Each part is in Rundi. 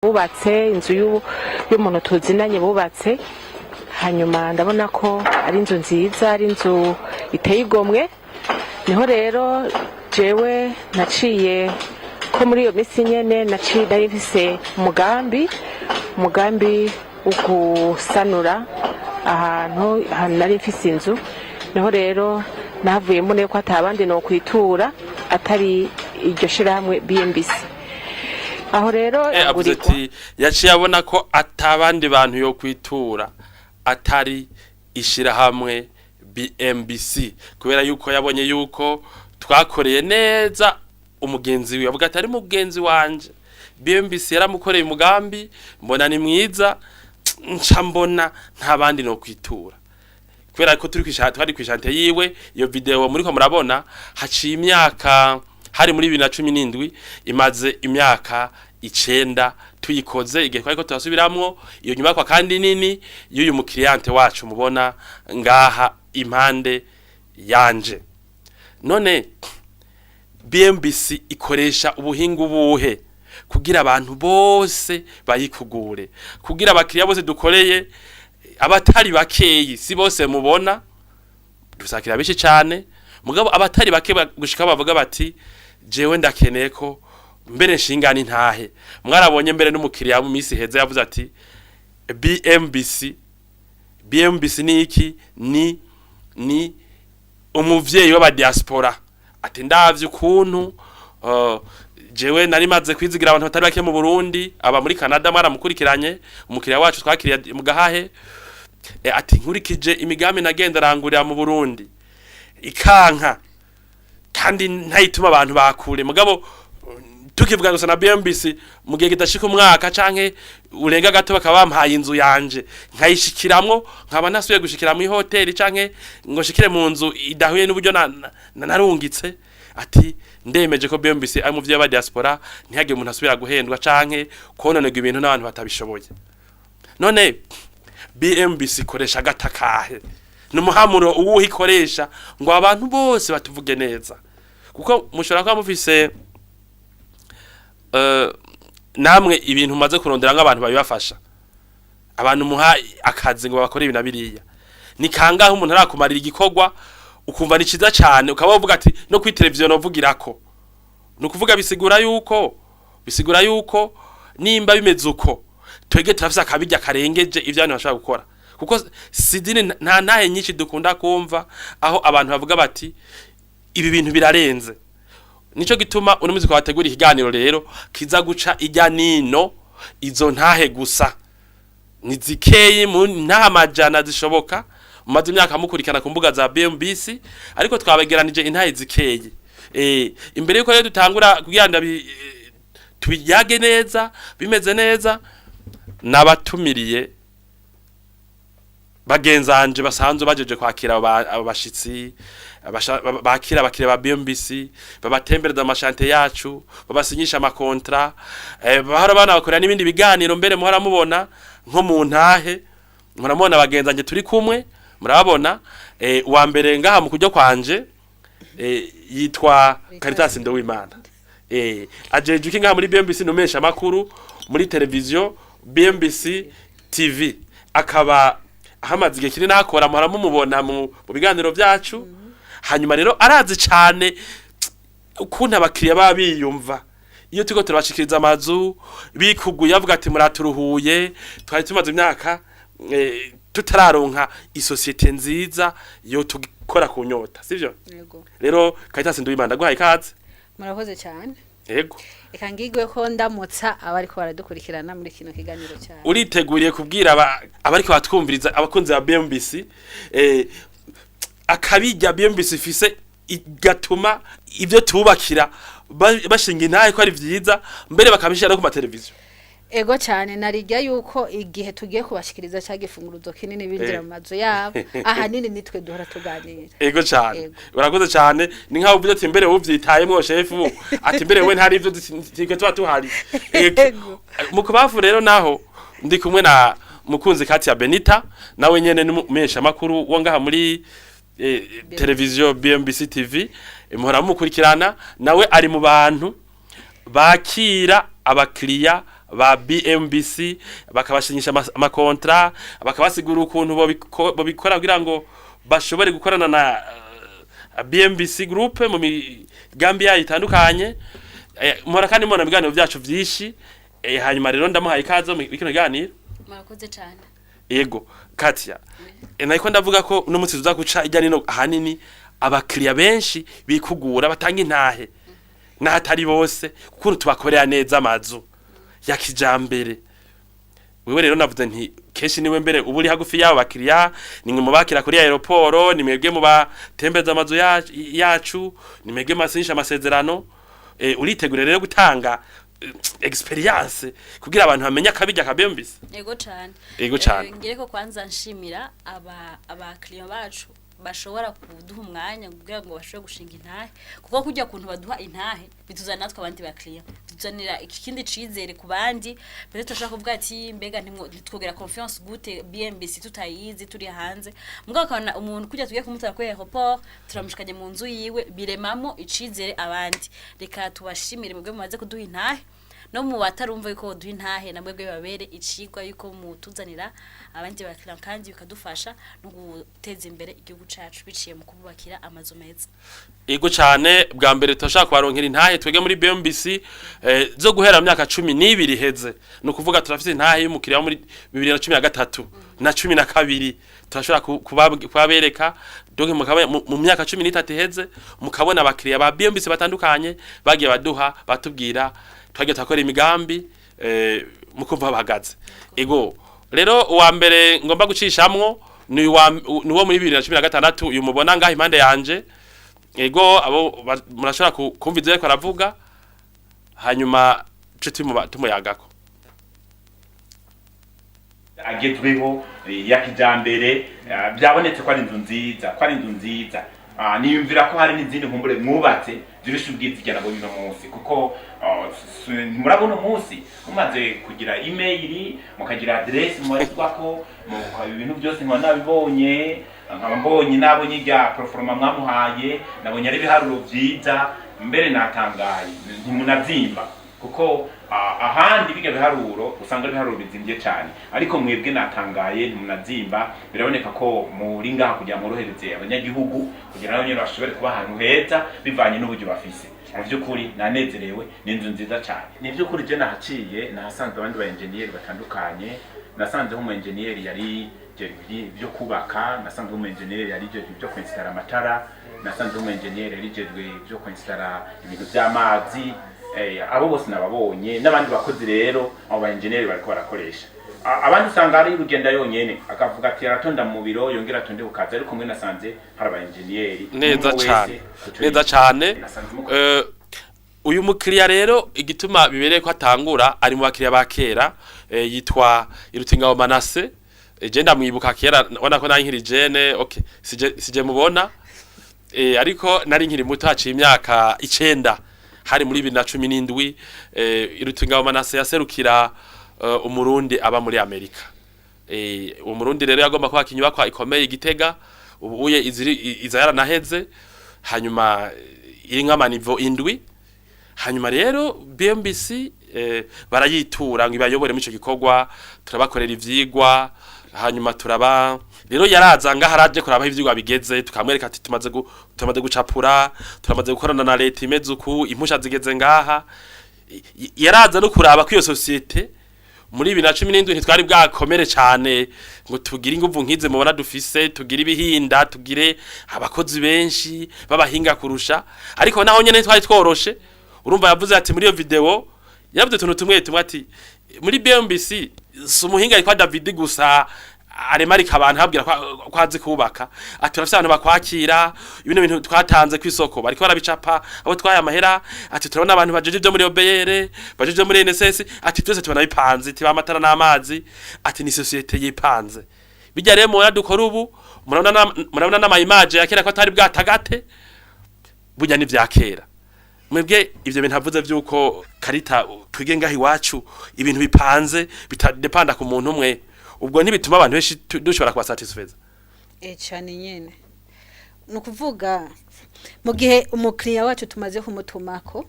Bubatse inzu y'umuntu tuzinanye bubatse, hanyuma ndabona ko ari inzu nziza, ari inzu iteye igomwe. Niho rero jewe naciye ko muri iyo minsi nyene naciye nari mfise umugambi wo gusanura ahantu nari mfise inzu. Niho rero nahavuye mbona ko atabandi no kwitura atari iryo shirahamwe BMBC. Aho rero Avuze ati yaciye abona ko atabandi bantu yo kwitura atari ishirahamwe BMBC, kubera yuko yabonye yuko twakoreye neza umugenzi wiwe. Avuga ati ari mugenzi wanje, BMBC yaramukoreye umugambi, mbona ni mwiza, nca mbona nta bandi no kwitura, kubera ko turi kwishati, twari kwi chantier yiwe. Iyo video muriko murabona haciye imyaka, hari muri 2017, imaze imyaka 9 tuyikoze, igihe twariko turasubiramwo iyo nyubakwa kandi nini y'uyu mu cliente wacu mubona ngaha impande yanje. None BMBC ikoresha ubuhinga ubuhe kugira abantu bose bayikugure, kugira abakiriya bose dukoreye, abatari bakeyi, si bose mubona dusakira benshi cyane, mugabo abatari bake gushika bavuga bati jewe ndakeneye ko mbere nshingana intahe? Mwarabonye mbere n'umukiriya mu minsi heza yavuze ati BMBC, BMBC ni iki? Ni umuvyeyi w'aba diaspora. Ati ndavye ukuntu jewe nari maze kwizigira abantu batari bake mu Burundi, aba muri Canada, mwaramukurikiranye, umukiriya wacu twakiriye mu gahahe. Ati nkurikije imigambi nagenda rangurira mu Burundi ikanka kandi ntayituma abantu bakure, mugabo tukivuga gusa na BMBC, mu gihe kidashika umwaka canke urenga gato bakaba bampaye inzu yanje nkayishikiramwo, nkaba nasubiye gushikira mu hoteli canke ngo shikire mu nzu idahuye n'uburyo narungitse. Ati ndemeje ko BMBC ari mu vy'aba diaspora, ntihagire umuntu asubira guhendwa canke kononerwa ibintu n'abantu batabishoboye. None BMBC ikoresha agatakahe? Ni umuhamuro uwuhe ikoresha ngo abantu bose batuvuge neza? Kuko mushobora kuba mufise namwe ibintu mumaze kurondera nk'abantu babibafasha, abantu muha akazi ngo bakore ibi na biriya. Ni kangahe umuntu arakumarira igikorwa ukumva ni ciza cyane, ukaba uvuga ati no kuri televiziyo novugirako? Ni ukuvuga bisigura yuko nimba bimeze uko, twege turafise akabirya karengeje ivyo abantu bashobora gukora, kuko sidini nta ntahe nyinshi dukunda kumva aho abantu bavuga bati ibi bintu birarenze. Nico gituma uno muzi kwategura ikiganiro rero kiza guca ijya nino izo ntahe gusa, ni zikeyi mu ntaha majana zishoboka mumaze imyaka mukurikirana ku mbuga za BMBC, ariko twabegeranije intahe zikeyi. Imbere yuko rero dutangura kugira ngo tubijyage neza bimeze neza, nabatumiriye bagenzanje basanzwe bajeje kwakira abo bashitsi bakira abakiriya ba BMBC, babatembereza ama chantier yacu, babasinyisha ama contrats, bahora banabakorera n'ibindi biganiro mbere muhora mubona nko mu ntahe. Muramubona bagenzanje turi kumwe, murababona. Uwa mbere ngaha mu kuryo kwanje yitwa Caritas Ndowimana, ajeje iki ngaha muri BMBC? Numesha amakuru muri televiziyo BMBC TV, akaba ahamaze igihe kinini akora, muhora mumubona mu biganiro byacu. Hanyuma rero arazi cane ukuntu abakiriya baba biyumva iyo turiko turabashikiriza amazu, bikuguye avuga ati muraturuhuye, twari tumaze imyaka tutararonka isosiyete nziza yo tugikora ku nyota, sivyo? Yego. Rero Caritas Nduwimana, ndaguhaye ikaze. Murakoze cyane. Yego. Reka ngigwe ko ndamutsa abariko baradukurikirana muri kino kiganiro cyane. Uriteguriye kubwira abariko batwumviriza, abakunzi ba BMBC, akabijya BMBC ifise igatuma ivyo tubakira bashinga intahe ko ari vyiza, mbere bakabishira no ku mateleviziyo? Ego cyane, narijya yuko igihe tugiye kubashikiriza cya gifunguruzo kinini binjira mu mazu yabo, ahanini nitwe duhora tuganira. Ego cyane. Ego. Urakoze cyane. Ni nkaho uvuze ati mbere uvyitayemwo shefu, ati mbere we ntari ivyo twe tuba tuhari. Ego. Ego. Mu kubafu rero naho ndi kumwe na mukunzi Katia Benita, nawe nyene ni umumenyesha makuru wo ngaha muri televiziyo BMBC TV. Muhora mukurikirana, nawe ari mu bantu bakira abakiriya. ba BMBC, bakabashinyisha amakontra, bakabasigura ukuntu bobikora kugira ngo bashobore gukorana na BMBC Group mu migambi yayo itandukanye. Mpora kandi mbona ibiganiro byacu vyinshi. Hanyuma rero ndamuhaye ikaze mu kino kiganiro. Murakoze cyane. Ego Katia, nariko ndavuga ko uno munsi tuza guca ijya nino ahanini abakiriya benshi bikugura batanga intahe n'ahatari bose kuko tubakorera neza amazu ya kijambere. Wewe rero navuze nti kenshi niwe mbere uba uri hagufi y'abo bakiriya, nimwe mubakira kuri aéroport, ni mwebwe mubatembeza amazu yacu, ni mwebwe masinyisha amasezerano. Uritegura rero gutanga expérience kugira abantu bamenye akabijya kabembise? Yego cyane. Yego cane. Ngire ko kwanza nshimira aba client bacu bashobora kuduha umwanya kugira ngo bashobore gushinga intahe, kuko kujya kuntu baduha intahe bituzana natwe abandi bakiriya, bituzanira ikindi cizere ku bandi. Mbere turashaka kuvuga ati mbega ntitwogera confiance gute BMBC tutayizi, turi hanze? Mugabo akabona umuntu kujya tugiye kumutara kuri aéroport, turamushikanye mu nzu yiwe, biremamo icizere abandi. Reka tubashimire mwebwe mumaze kuduha intahe, no mu batarumva yuko duha intahe, namwe bwe babere icigwa yuko mutuzanira abandi bakiriya, kandi bikadufasha no guteza imbere igihugu cacu biciye mu kububakira amazu meza. Ego cyane. Bwa mbere turashaka kubaronkera intahe twege muri BMBC zo guhera mu myaka 12 iheze. Ni ukuvuga turafite intahe y'umukiriya wo muri 2013 na 12, turashobora kubabereka. Donc mu myaka 13 iheze mukabona abakiriya ba BMBC batandukanye bagiye baduha, batubwira twagiye turakora imigambi, mukumva bahagaze. Ego rero, uwa mbere ngomba gucishamwo ni uwo muri 2016, uyu mubona ngaha impande yanje. Ego, abo murashobora kumva ivyo ariko aravuga, hanyuma ce tumuyagako. Agezweho ya kijambere. Byabonetse ko ari inzu nziza, ko ari inzu nziza. Niyumvira ko hari n'izindi nkumbure mwubatse zirusha ubwiza nabonye uno munsi, kuko murabona umunsi mumaze kugira email, mukagira adresse mubarizwako, ibintu byose nkaba nabibonye, nkaba mbonye nabonye irya proforma mwamuhaye, nabonye ari ibiharuro vyiza. Mbere natangaye, ntimunavyimba, kuko ahandi biga biharuro usanga ari ibiharuro bizimbye cyane, ariko mwebwe natangaye, ntimunazimba. Biraboneka ko muri ngaha kugira ngo mworohereze abanyagihugu, kugira nabo nyene bashobore kuba ahantu heza bivanye n'uburyo bafise. Mu by'ukuri nanezerewe, ni inzu nziza cyane. Ni by'ukuri je nahaciye, nahasanze abandi ba engineer batandukanye. Nasanzeho umu engineer yari jejwe ibyo kubaka, nasanzeho umu engineer yari jejwe ibyo kwinstara amatara, nasanzeho umu engineer yari jejwe ibyo kwinstara ibintu by'amazi. Abo bose nababonye n'abandi bakozi. Rero abo ba engineer bariko barakoresha. Abandi usanga ari urugenda yonyene, akavuga ati aratonda mu biro, yongera atonde ku kazi, ariko mwe nasanze hari aba engineer Neza umwe wese cane. kuco Neza yize. cane. Nasanze Uyu mukiriya rero, igituma bibereye ko atangura, ari mu bakiriya ba kera, yitwa Irutingabo Manase. Je ndamwibuka kera, ubona ko nari nkiri jeune. Okay, sije mubona, ariko nari nkiri muto, haciye imyaka 9, hari muri 2017. Irutingabo Manase yaserukira umurundi aba muri Amerika. Uwo murundi rero yagomba kubaka inyubakwa ikomeye i Gitega, ubu uye iziri iza yaranaheze, hanyuma iri nk'ama niveau 7. Hanyuma rero BMBC barayitura ngo ibayobore muri ico gikorwa, turabakorera ivyigwa. Hanyuma turaba rero yaraza ngaha, araje kuraba aho ivyigwa bigeze, tukamwereka ati tumaze gucapura, turamaze gukorana na leta imeze uku, impusha zigeze ngaha. Yaraza no kuraba ko iyo société muri 2017 ntitwari bwakomere cane ngo tugire inguvu nkize mubona dufise, tugire ibihinda, tugire abakozi benshi b'abahinga kurusha, ariko naho nyene twari tworoshe. Urumva yavuze ati muri iyo video yavuze utuntu tumwe tumwe, ati muri BMBC si umuhinga yitwa David gusa aremarika abantu ababwira ko azi kubaka, ati turafise abantu bakwakira, ibino bintu twatanze ku isoko bariko barabicapa, abo twaye amahera, ati turabona abantu bajeje ibyo muri OBR, bajeje ibyo muri NSS, ati twese tubona bipanze, ati bamatara n'amazi, ati ni société yipanze. Bijya rero mubona dukora ubu, murabona n'ama image ya kera ko atari bwatagate, burya ni vya kera. Mwebwe ivyo bintu avuze vyuko karita twige ngaho iwacu ibintu bipanze, bitadepanda ku muntu umwe, ubwo ntibituma abantu benshi dushobora kubasatisfeza? Cyane nyene. Ni ukuvuga mu gihe umukiriya wacu tumaze kumutumako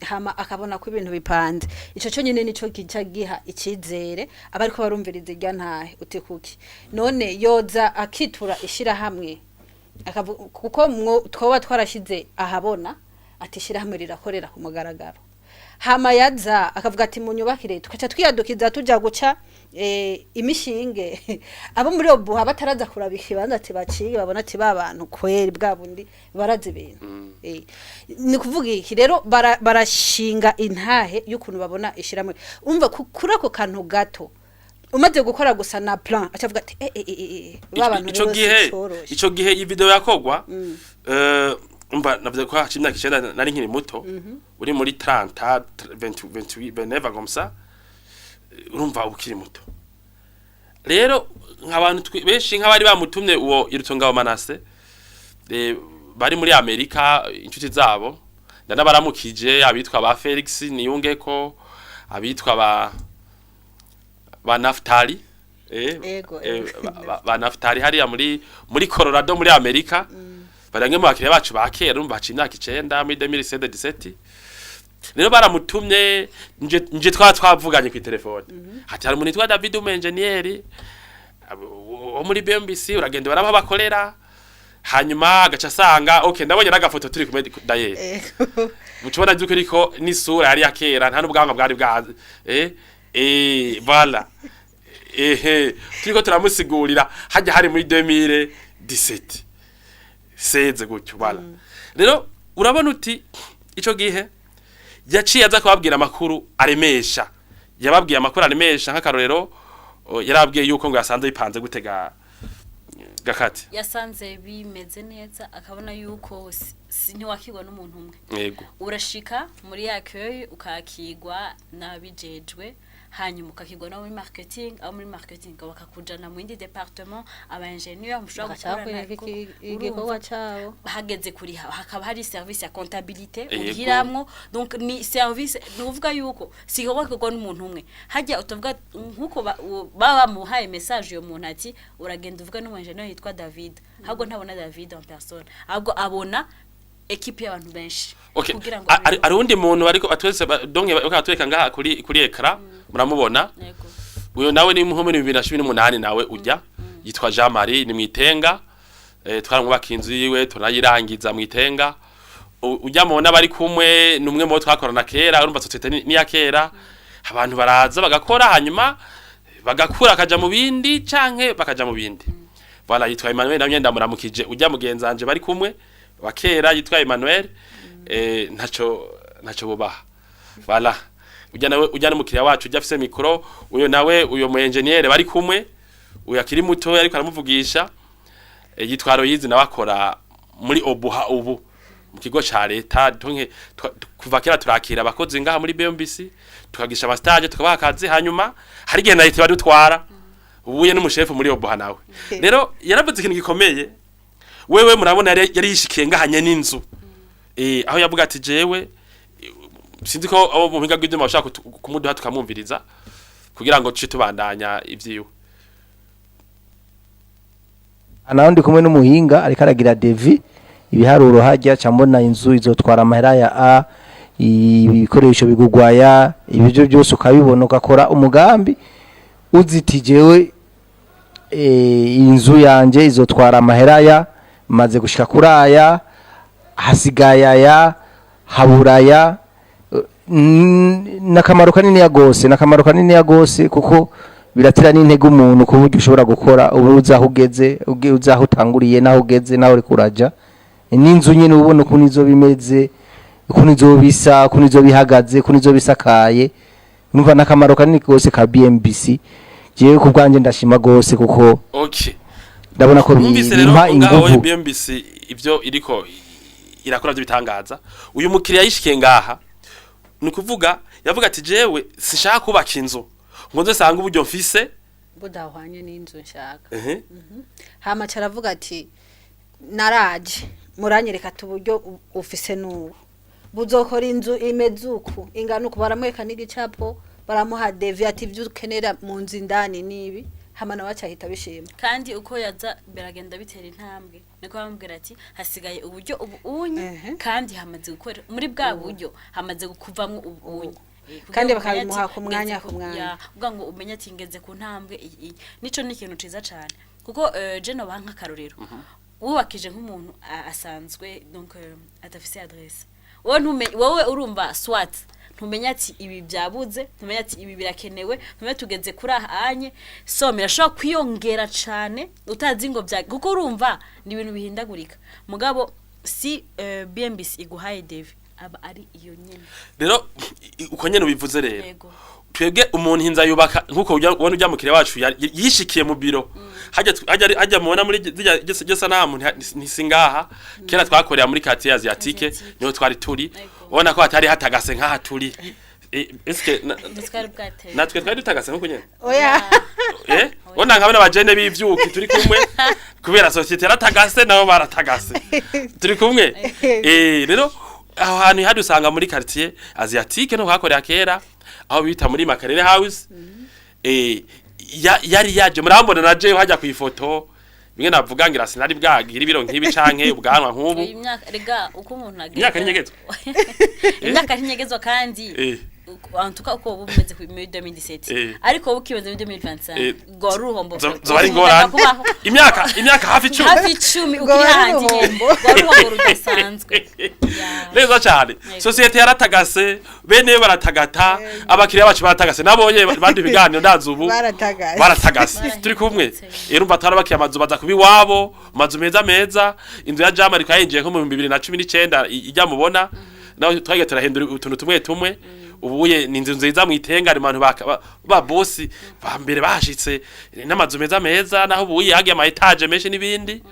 Hama akabona ko ibintu bipanze, ico cyo nyine nico kica giha icizere abariko barumviriza irya ntahe uti kuki none yoza akitura ishirahamwe. Kuko twoba twarashize ahabona ati ishirahamwe rirakorera ku mugaragaro. Hama yaza akavuga ati munyubakire, tukaca twiyadukiza tuja guca imishinge abo muri OBUHA bataraza kuraba ikibanza, ati baciye babona ati ba bantu kweri bwa bundi barazi ibintu. Ni kuvuga iki rero, barashinga intahe y'ukuntu babona ishiramwe. Umva, kuri ako kantu gato umaze gukora gusa na plan, acavuga ati eh eh eh eh, ba bantu Ico rero gihe sicoroshe. Ico gihe iyi video yakogwa, umva, navuze ko haciye imyaka 9, nari nkiri muto, uri muri 30, 20, 28, 29 comme ça, urumva ukiri muto. Rero nk'abantu benshi nk'abari bamutumye uwo Irutongabo Manase, bari muri Amerika, inshuti zabo ndanabaramukije, abitwa ba Felix Niyungeko, abitwa ba Naftali, ba Naftali hariya muri Colorado muri Amerika, barange mu bakiriya bacu ba kera. Urumva haciye imyaka 9, muri 2017 17. Rero baramutumye, nje twaba twavuganye ku telefone, hati hari umuntu witwa David, umu engineer wo muri BMBC, uragenda baraba bakorera. Hanyuma agaca asanga okay, ndabonye n'agafoto turi kumwe d'ailleurs. Mucubona by'ukuri ko n'isura yari yakera, nta n'ubwanwa bwari bwa voilà, ehe, turiko turamusigurira hajya hari muri 2017 seze gutyo, voilà. Rero urabona uti ico gihe yaciye aza kubabwira amakuru aremesha, yababwiye amakuru aremesha. Nk'akarorero, yarabwiye yuko ngo yasanze bipanze gutega gakati. Yasanze bimeze neza, akabona yuko ntiwakirwa n'umuntu umwe. Urashika muri accueil, ukakirwa n'abijejwe, hanyuma ukakirwa no muri marketing, abo muri marketing bakakujana mu yindi département, aba ingénieur mushobora bagaca gukorana. bakwereka igikorwa cabo. Hageze kuriha, hakaba hari service ya comptabilité urihiramwo. Donc ni service, ni uvuga yuko si igikorwa gikorwa n'umuntu umwe. Hajya utavuga nkuko baba bamuhaye message uyo muntu ati uragenda uvuga n'umu ingénieur yitwa David, ahubwo ntabona David en personne, ahubwo abona équipe y'abantu benshi kugira ngo Ari undi muntu bariko atwese donc bariko batwereka ngaha kuri écran, muramubona. Uyo nawe ni nko muri 2018, nawe ujya yitwa Jean Marie, ni mwitenga, twaramwubaka inzu yiwe tunayirangiza mwitenga. Ujya mubona bari kumwe numwe mu bo twakorana kera. Urumva société ni ya kera, abantu baraza bagakora, hanyuma bagakura akaja mu bindi canke bakaja mu bindi. Voilà, yitwa Emmanuel, namye ndamuramukije. Ujya mugenzanje bari kumwe wa kera yitwa Emmanuel, ntaco bubaha. Voilà, ujya nawe, ujya n'umukiriya wacu, ujya afise micro, uyo nawe, uyo mu engineer bari kumwe, uyo akiri muto ariko aramuvugisha, yitwa Royizi, nawe akora muri OBUHA ubu mu kigo ca leta. Donc kuva kera turakira abakozi ngaha muri BMBC, tukagisha aba stage, tukabaha akazi, hanyuma hari igihe na leta badutwara. Ubuye n'umushefu muri OBUHA nawe rero yaravuze ikintu gikomeye. Wewe murabona yari yishikiye ngahanye n'inzu, aho yavuga ati jewe sinzi ko abo mu mpinga bw'ivyuma bashaka kumuduha tukamwumviriza kugira ngo tuce tubandanya ivyiwe. Naho ndi kumwe n'umuhinga ariko aragira devis, ibiharuro hajya mbona inzu izotwara amahera ya a ibikoresho bigugwaya, ibyo byose ukabibona, ugakora umugambi uziti jewe inzu yanje izotwara amahera ya, maze gushika kuri aya, hasigaye aya, haburaya. N'akamaro kanini gose, n'akamaro kanini gose, kuko biratera n'intege umuntu ku buryo ushobora gukora ubu uzi aho ugeze, uzi aho utanguriye n'aho ugeze n'aho uriko uraja. N'inzu nyine ubona ukuntu izoba imeze, ukuntu izoba isa, ukuntu izoba ihagaze, ukuntu izoba isakaye. Numva n'akamaro kanini gose ka BMBC. Jewe ku bwanjye ndashima gose kuko ndabona ko Numvise rero bimpa ngaho inguvu. BMBC ivyo iriko irakora byo bitangaza. Uyu mukiriya yishikiye ngaha, ni ukuvuga yavuga ati jewe sinshaka kubaka inzu ngo nze sange uburyo mfise budahwanye n'inzu nshaka. Hama aravuga ati naraje muranyereka ati uburyo ufise n'ubu buzokora inzu imeze uku, ingana uku. Baramwereka n'igicapo, baramuha devis ati ibyo ukenera mu nzu indani nibi. Hama nawe acahita bishima. Kandi uko yaza biragenda bitera intambwe, niko bamubwira ati hasigaye uburyo ubu unye, kandi hamaze gukora muri bwa buryo hamaze kuvamwo ubu unye. Kugira Kandi ngo umenye bakabimuha ati, ku mwanya ngeze ku mwanya. Ya, kugira ngo umenye ati ngeze ku ntambwe iyi iyi. Nico ni ikintu ciza cane, kuko je nobaha nk'akarorero: wubakije nk'umuntu asanzwe, donc adafise adresse, wowe ntumenye, wowe urumva soit ntumenya ati ibi byabuze, ntumenya ati ibi birakenewe, ntumenya tugeze kuri aha anye so birashobora kwiyongera cane utazi ngo bya, kuko urumva ni ibintu bihindagurika. Mugabo si BMBC iguhaye devis, aba ari iyo nyene. Rero uko nyene ubivuze rero, twebwe umuntu inzu yubaka nkuko ubona ujya mukiriya wacu yishikiye mu biro hajya hajya mubona muri zirya sanamu, ntisingaha kera twakorera muri quartier asiatique. Asiatique. Niho twari turi. Ubona ko hatari hatagase nk'aha turi. Eske ntitwari bwateye. Natwe twari dutagase nkuko nyene? Oya. Ubona nkabona abajene b'ivyuki turi kumwe, kubera société yaratagase, nabo baratagase turi kumwe. Rero aho hantu hari usanga muri quartier asiatique no hakorera kera aho bita muri Makerere House. Yari yaje murambona na jewe hajya ku ifoto bimwe navuga ngira sinari bwagira ibiro nk'ibi canke ubwanwa nk'ubu. Iyi myaka rega, uko umuntu agenda, Imyaka ntinyegezwa. Imyaka ntinyegezwa kandi en tout cas uko ubu bumeze muri 2017, ariko ubu ukimeze muri 2025, ngo wari uruhombo. Zoba ari ingorane. Kubaho. Imyaka hafi 10. Hafi 10 Ngo ukiri wari hahandi nyene. uruhombo. Wari uruhombo rudasanzwe. Ya. Neza cyane. Société yaratagase, bene baratagata, abakiriya bacu baratagase, nabonye bandi ibiganiro ndazi ubu Baratagase. baratagase turi kumwe. Rero umva twarabakiye amazu baza kuba iwabo, amazu meza meza. Inzu ya Jama ariko yayinjiye nko mu 2019, ijya mubona naho twagiye turahindura utuntu tumwe tumwe. Ubuye ni inzu nziza mwitenga ari abantu ba bosi ba mbere bashitse n'amazu meza meza, naho ubuye hagiye ama étages menshi n'ibindi.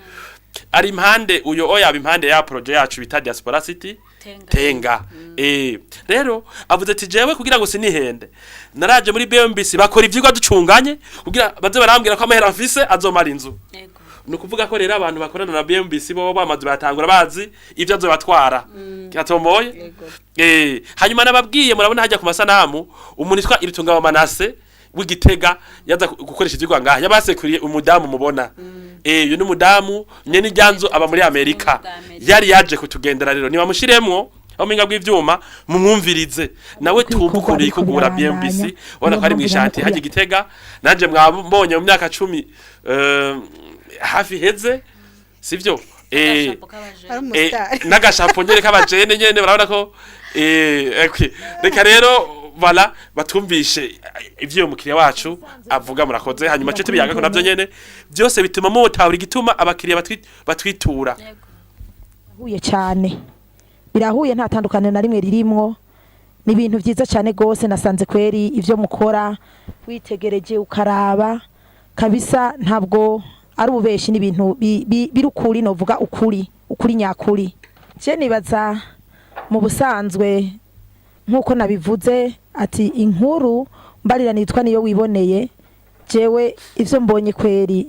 Ari impande uyo oya aba impande ya projet yacu bita Diaspora City. Tenga. Tenga. Rero avuze ati jewe kugira ngo sinihende naraje muri BMBC bakora ivyigwa ducunganye kugira baze barambwira ko amahera mfise azomara inzu. Ni ukuvuga ko rero abantu bakorana na BMBC bo bamaze batangura bazi ivyo azobatwara kiratomoye. Hanyuma nababwiye, murabona hajya ku masanamu umuntu yitwa Iritunga wa Manase w'Igitega yaza gukoresha ivyigwa ngaha, yabasekuriye umudamu mubona. Uyu ni umudamu nyene iryanzu aba muri Amerika. Bwa Amerika. Yari yaje kutugendera, rero nibamushiremwo aho mpinga bw'ivyuma mumwumvirize nawe Ibikorwa twumve ukuntu biriko yikugura birabandanya. BMBC. Ubona ko ari Niyo mpamvu mw'ishanti rero hajya Igitega, nanje mwabonye mu myaka 10 hafi heze, sivyo? Agashapo k'abajene. Ari umusitari. N'agashapo nyene k'abajene nyene, barabona ko okay. Reka rero voilà batumvishe ivyo mukiriya wacu avuga. Murakoze. Hanyuma cyo tubiyaga ko navyo nyene byose bituma mutahura igituma abakiriya batwitura. Birahuye cyane, birahuye, nta tandukaniro na rimwe ririmwo. Ni ibintu byiza cyane rwose. Nasanze kweri ibyo mukora witegereje ukaraba kabisa ntabwo ari ububeshi, ni ibintu biri ukuri, novuga ukuri, ukuri nyakuri. Je nibaza mu busanzwe nk'uko nabivuze ati inkuru mbarira nitwa niyo wiboneye. Jewe ivyo mbonye kweri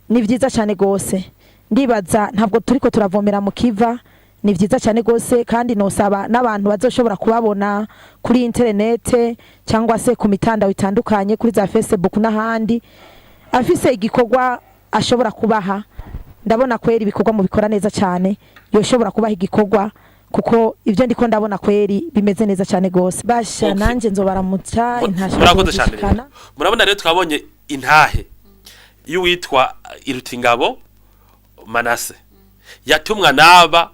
ni vyiza cyane gose. Ndibaza ntabwo turiko turavomera mu kiva. Ni vyiza cyane gose, kandi nosaba n'abantu bazoshobora kubabona kuri interinete cyangwa se ku mitandao itandukanye, kuri za Facebook n'ahandi, afise igikorwa ashobora kubaha. Ndabona kweri ibikorwa mubikora neza cyane, yoshobora kubaha igikorwa, kuko ibyo ndiko ndabona kweri bimeze neza cyane gose. Basha, nanje nzobaramutsa intasho Murakoze cyane rero. nzozishikana. Murabona rero twabonye intahe y'uwitwa Irutingabo Manase yatumwa naba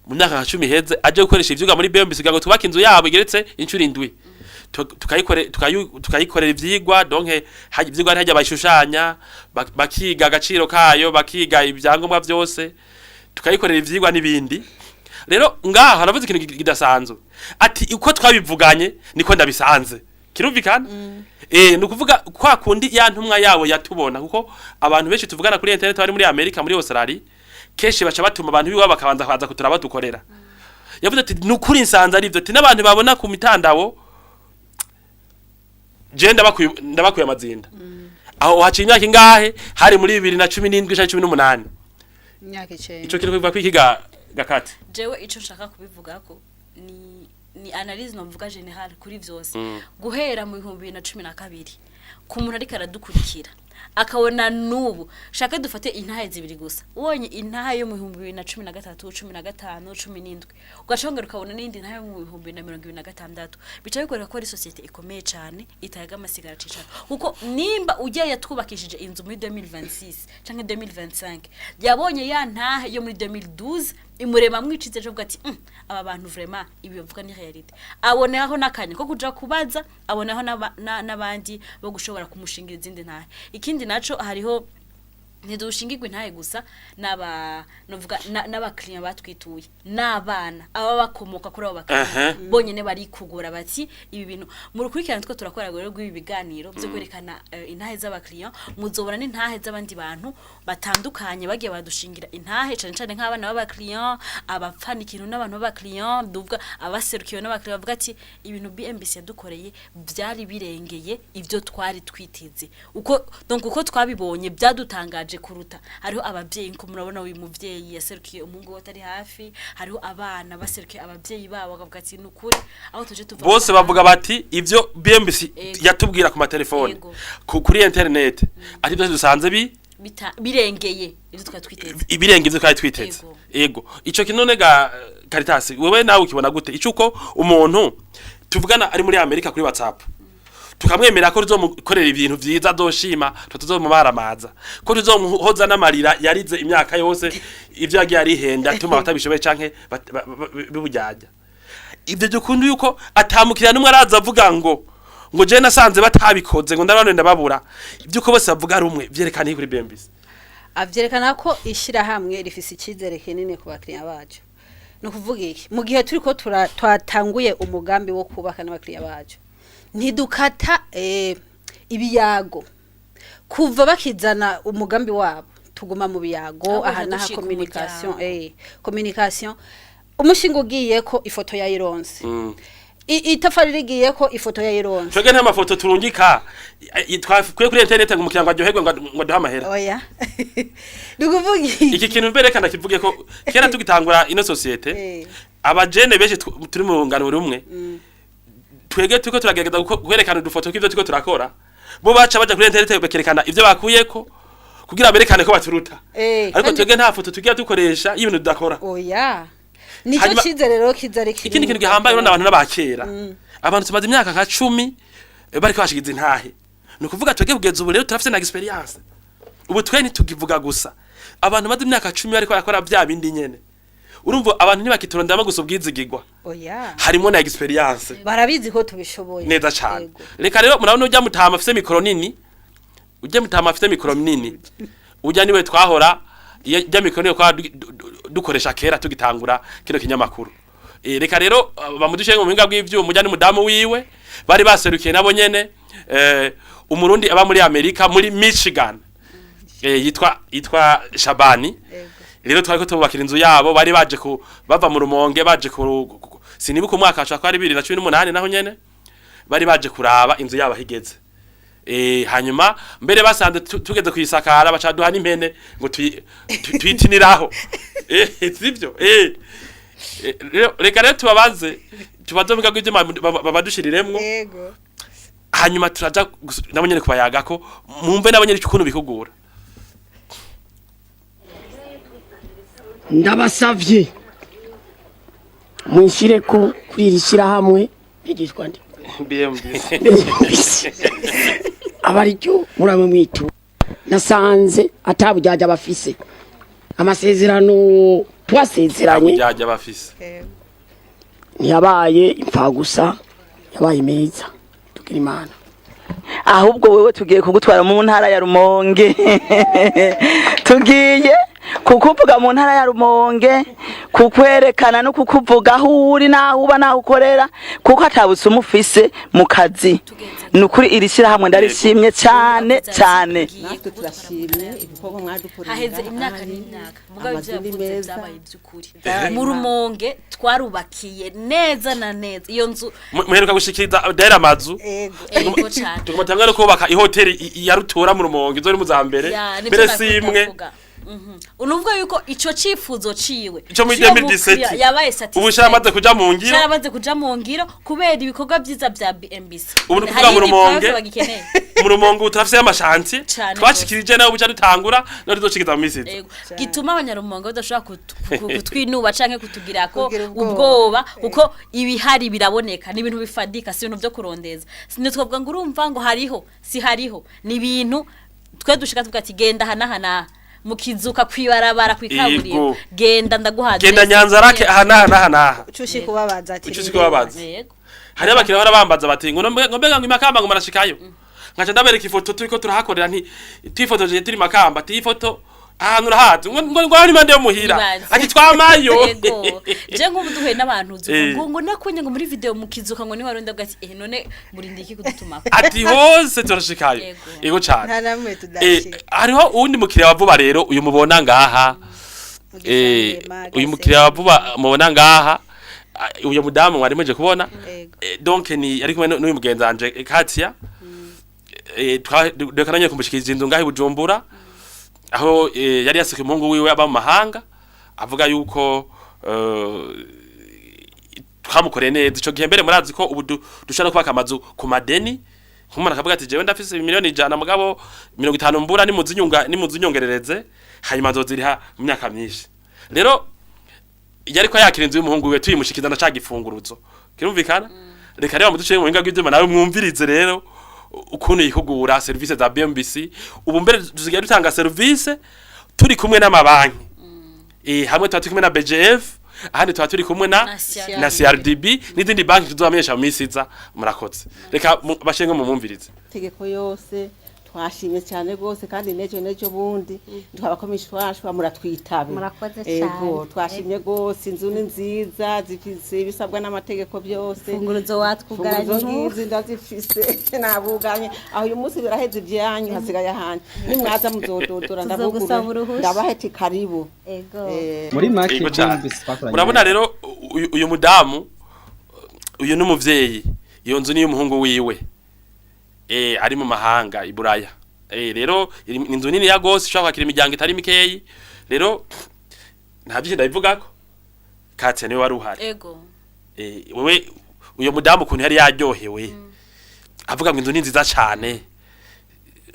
mu myaka nka 10 iheze aje gukoresha ivyigwa muri BMBC kugira ngo twubake inzu yabo igeretse inshuro 7. Tukayikorera ivyigwa, donc ivyigwa hajya bayishushanya, bakiga agaciro kayo, bakiga ibyangombwa byose, tukayikorera ivyigwa n'ibindi. Rero ngaha haravuze ikintu kidasanzwe ati uko twabivuganye niko ndabisanze. Kirumvikana. Ni ukuvuga kwa kundi ya ntumwa yabo yatubona, kuko abantu benshi tuvugana kuri internet bari muri Amerika, muri Australia, kenshi baca batuma abantu biwabo bakabanza kuza kuturaba dukorera. Yavuze ati nukuri nsanze ari ivyo, ati n'abantu babona ku mitandao je ndabakuye amazinda. Aho haciye imyaka ingahe? Hari muri 2017 canke 18. Imyaka 9. Ico kintu kivuga kwikiga gakati. Jewe ico nshaka kubivugako ni analyse novuga générale kuri vyose guhera mu 2012 ku muntu ariko aradukurikira. Akabona n'ubu shaka dufate intahe zibiri gusa, ubonye intahe yo mu 2013, 15, 17, ugashongera ukabona n'indi ntahe yo mu 2026, bica bikwereka ko ari société ikomeye cane itayaga amasigara cicaro, kuko nimba ujya yatwubakishije inzu muri 2026 canke 2025, yabonye ya ntahe yo muri 2012 imurema mwicize ejo, ati aba bantu vraiment ibi bavuga ni réalité." Aboneho n'akanya ko kuja kubaza, aboneho n'abandi bo gushobora kumushingira izindi ntahe. Ikindi naco, hariho ntidushingirwa intahe gusa n'aba novuga n'abakiriya batwituye n'abana aba bakomoka kuri abo bakiriya bonyene barikugura bati ibi bintu mu rukurikirane two turakora rero rw'ibi biganiro byo kwerekana intahe z'abakiriya, muzobona n'intahe z'abandi bantu batandukanye bagiye badushingira intahe, cane cane nk'abana b'abakiriya, abapfana ikintu n'abantu b'abakiriya, duvuga abaserukiwe n'abakiriya, bavuga ati ibintu BMBC yadukoreye byari birengeye ibyo twari twiteze, uko donc uko twabibonye byadutangaje kuruta. Hariho abavyeyi, nko murabona uyu muvyeyi yaserukiye umuhungu we atari hafi, hariho abana baserukiye abavyeyi babo bakavuga ati nukuri aho tuje tuva Bose bavuga bati ivyo BMBC yatubwira ku matelefone, kuri internet, ari byo dusanze bi birengeye ibyo twari twiteze. Ibirenga ivyo twari twiteze. Ego, ico kinone ga Caritas, wewe nawe ukibona gute ico uko umuntu tuvugana ari muri Amerika kuri WhatsApp, tukamwemera ko tuzomukorera ibintu vyiza azoshima, tuzomumaramaza, ko tuzomuhoza n'amarira yarize imyaka yose, ivyo yagiye arihenda atuma batabishoboye canke bibujyajya, ivyo dukunda yuko atamukiriya n'umwe araza avuga ngo je nasanze batabikoze, ngo ndabana ndababura, ivyo uko bose bavuga rumwe vyerekana iki kuri BMBC? Avyerekana ko ishirahamwe rifise icyizere kinini ku bakiriya bacu. Ni ukuvuga iki? Mu gihe turiko twatanguye umugambi wo kubaka n'abakiriya bacu, ntidukata ibiyago. Kuva bakizana umugambi wabo, tuguma mu biyago. Ahubwo Aha naha dushika communication, umuryango. Communication, umushinga ugiye ko ifoto yayironse, itafari rigiye ko ifoto yayironse. Twebwe nta mafoto turungika twakuye kuri internet ngo umukiriya ngo aryoherwe, ngo aduhe amahera. Oya, ni ukuvuga iki? Iki kintu mberekana kivuge ko kera tugitangura ino société, abajene benshi turi mu rungano rumwe, twebwe turiko turagerageza kwerekana udufoto tw'ivyo turiko turakora, bo baca baja kuri internet bakerekana ivyo bakuyeko kugira berekane ko baturuta. Ariko twebwe nta foto tugira dukoresha y'ibintu tudakora. Oya, nicyo cyizere rero kiza ari kinini. Ikindi kintu gihambaye, urabona abantu n'abakera, abantu tumaze imyaka nka 10 bariko bashigiza intahe, ni ukuvuga twebwe kugeza ubu rero turafise na expérience. Ubu twe ntitukivuga gusa, abantu maze imyaka 10 bariko barakora vya bindi nyene, urumva abantu ntibakiturondamo gusa ubwizigirwa, Oya, harimo na expérience. Barabizi ko tubishoboye. Neza cane. Yego. Reka rero murabona ujya mutama afise mikoro nini, ujya mutama afise mikoro nini, ujya niwe twahora iyo ijya mikoro niyo twahora dukoresha kera tugitangura kino kinyamakuru. Reka rero bamudushe mu buhinga bw'ivyuma, ujya n'umudamu wiwe bari baserukiye nabo nyene, umurundi aba muri Amerika muri Michigan, yitwa Shabani. Rero twari ko tububakira inzu yabo, bari baje ku bava mu Rumonge, baje ku sinibuka umwaka, ashobora kuba ari 2018, naho nyene bari baje kuraba inzu yabo aho igeze. Hanyuma mbere basanze tugeze kuyisakara, baca duha n'impene ngo tuyitiniraho. Sivyo? Reka rero tubabaze, tubaze mu bw'ivyuma babadushyiriremwo. Yego. Hanyuma turaja nabo nyene kubayagako, mwumve nabo nyene ukuntu bikugura. Ndabasavye munshire ko kuri iri shyirahamwe bigishwa ndi BMBC. Abariryo murabe mwitu nasanze atabujyaja bafise amasezerano twasezeranye. Byajya bafise. Ntiyabaye imfagusa, yabaye meza, tugira Imana. Ahubwo wewe tugiye kugutwara mu ntara ya Rumonge, tugiye kukuvuga mu ntara ya Rumonge, kukwerekana no kukuvuga aho uri n'aho uba n'aho ukorera, kuko atabutse ufise mu kazi. Ni ukuri iri shyirahamwe ndarishimye cyane cyane. Natwe turashimye ibikorwa mwadukoreye. Haheze Ngaha imyaka ahari, n'imyaka, mugabo amazu ibyo ni yavuze meza. byabaye iby'ukuri. Mu Rumonge twarubakiye neza na neza iyo nzu. Muheruka gushikiriza dera amazu. Ego cyane. Tugomba tangwa no kubaka ihoteli ya rutura mu Rumonge, izori mu za mbere. Ya, nibyo Mbere nariko simwe. ndavuga. Unuvuga yuko ico cifuzo ciwe Ico muri c'uwo 2017 mukiriya yabaye satisfait. Ubu caramaze kuja mu ngiro. Caramaze kuja mu ngiro kubera ibikorwa vyiza vya BMBC. Ubu ni Hari ukuvuga mu iyindi Rumonge. preuve bagikeneye. Mu Rumonge ubu turafise ama chantiers Cane. Twashikirije nawe buca dutangura no tuzoshikiza mu misi iza. Yego. Gituma abanyarumonge badashobora kutwinuba canke kutugira ko Kugira ubwoba. ubwoba, kuko ibihari biraboneka, ni ibintu bifadika, si ibintu vyo kurondeza. Sinitwavuga ngo urumva ngo hariho, si hariho, ni ibintu twe dushika tuvuga ati genda aha n'aha n'aha mukizuka kwibarabara kwikaburimbo, genda ndaguha Genda adresse. Nyanzarake aha n'aha n'aha n'aha. Ucushi kubabaza ati Ucushi kubabaza. Yego. Hariho abakiriya bahora bambaza bati ngo mbega ngo imakamba ngo marashikayo, nkaca ndabereka ifoto turiko turahakorera, nti twifotoje turi Makamba, ati iyi foto ahantu urahazi, ngo aho ni impande yo muhira. Ibaze. Ati twamayo. Yego, je nk'ubu duhuye n'abantu uzi ngo nakunye ngo muri video mukizuka ngo niho warundi ati eh none murindi iki kudutumako? Ati hose turashikayo. Yego. Yego cane. Nta namwe tudashika. Hariho uwundi mukiriya wa vuba rero, uyu mubona ngaha, uyu mukiriya wa vuba mubona ngaha, uyu mudamu mwari muje kubona. Yego. Donc ni ari kumwe n'uyu mugenzi wanje, Katia. Reka nanye kumushikiriza inzu ngaho i Bujumbura, aho yari yasuka umuhungu wiwe aba mu mahanga, avuga yuko twamukoreye neza ico gihe. Mbere murazi ko ubu dushobora kubaka amazu ku madeni, nk'umuntu akavuga ati jewe ndafise 100 miliyoni mugabo 50 mbura nimuzinyunga nimuzinyongerereze, hanyuma nzoziriha mu myaka myinshi. Rero yariko yakira inzu y'umuhungu wiwe, tuyimushikiza na ca gifunguruzo kirumvikana. Reka rero muduce mu buhinga bw'ivyuma nawe mwumvirize rero ukuntu yihugura service za BMBC. Ubu mbere dusigaye dutanga service turi kumwe n'amabanki, hamwe tuba turi kumwe na BGF, ahandi tuba turi kumwe na Na CRDB. Na CRDB n'izindi banki tuzobamenyesha mu minsi iza. Murakoze, reka bashinge mumwumvirize. Tegeko yose twashimye cyane rwose, kandi nejo nejo bundi twabakomishwashwa muratwitabe. Murakoze Ego, cyane. twashimye rwose, inzu ni nziza, zifise ibisabwa n'amategeko byose. Funguruzo watwugaranye. Funguruzo ngizi ndazifise, nabuganye aho. Uyu munsi biraheze ibyanyu, hasigaye ahandi nimwaza muzododora. Tuzogusaba ndabugure uruhusha. ndabaheti karibu. Ego. Muri make Yego cane. BMBC twakoranye Murabona rero uyu mudamu uyu n'umuvyeyi, iyo nzu ni y'umuhungu wiwe ari mu mahanga i Buraya. Rero ni inzu nini ya gose ishobora kwakira imiryango itari mikeyi. Rero nta byinshi ndabivugako, Katya niwe wari uhari. Ego. Wewe uyo mudamu ukuntu yari yaryohewe avuga ngo inzu ni nziza cane,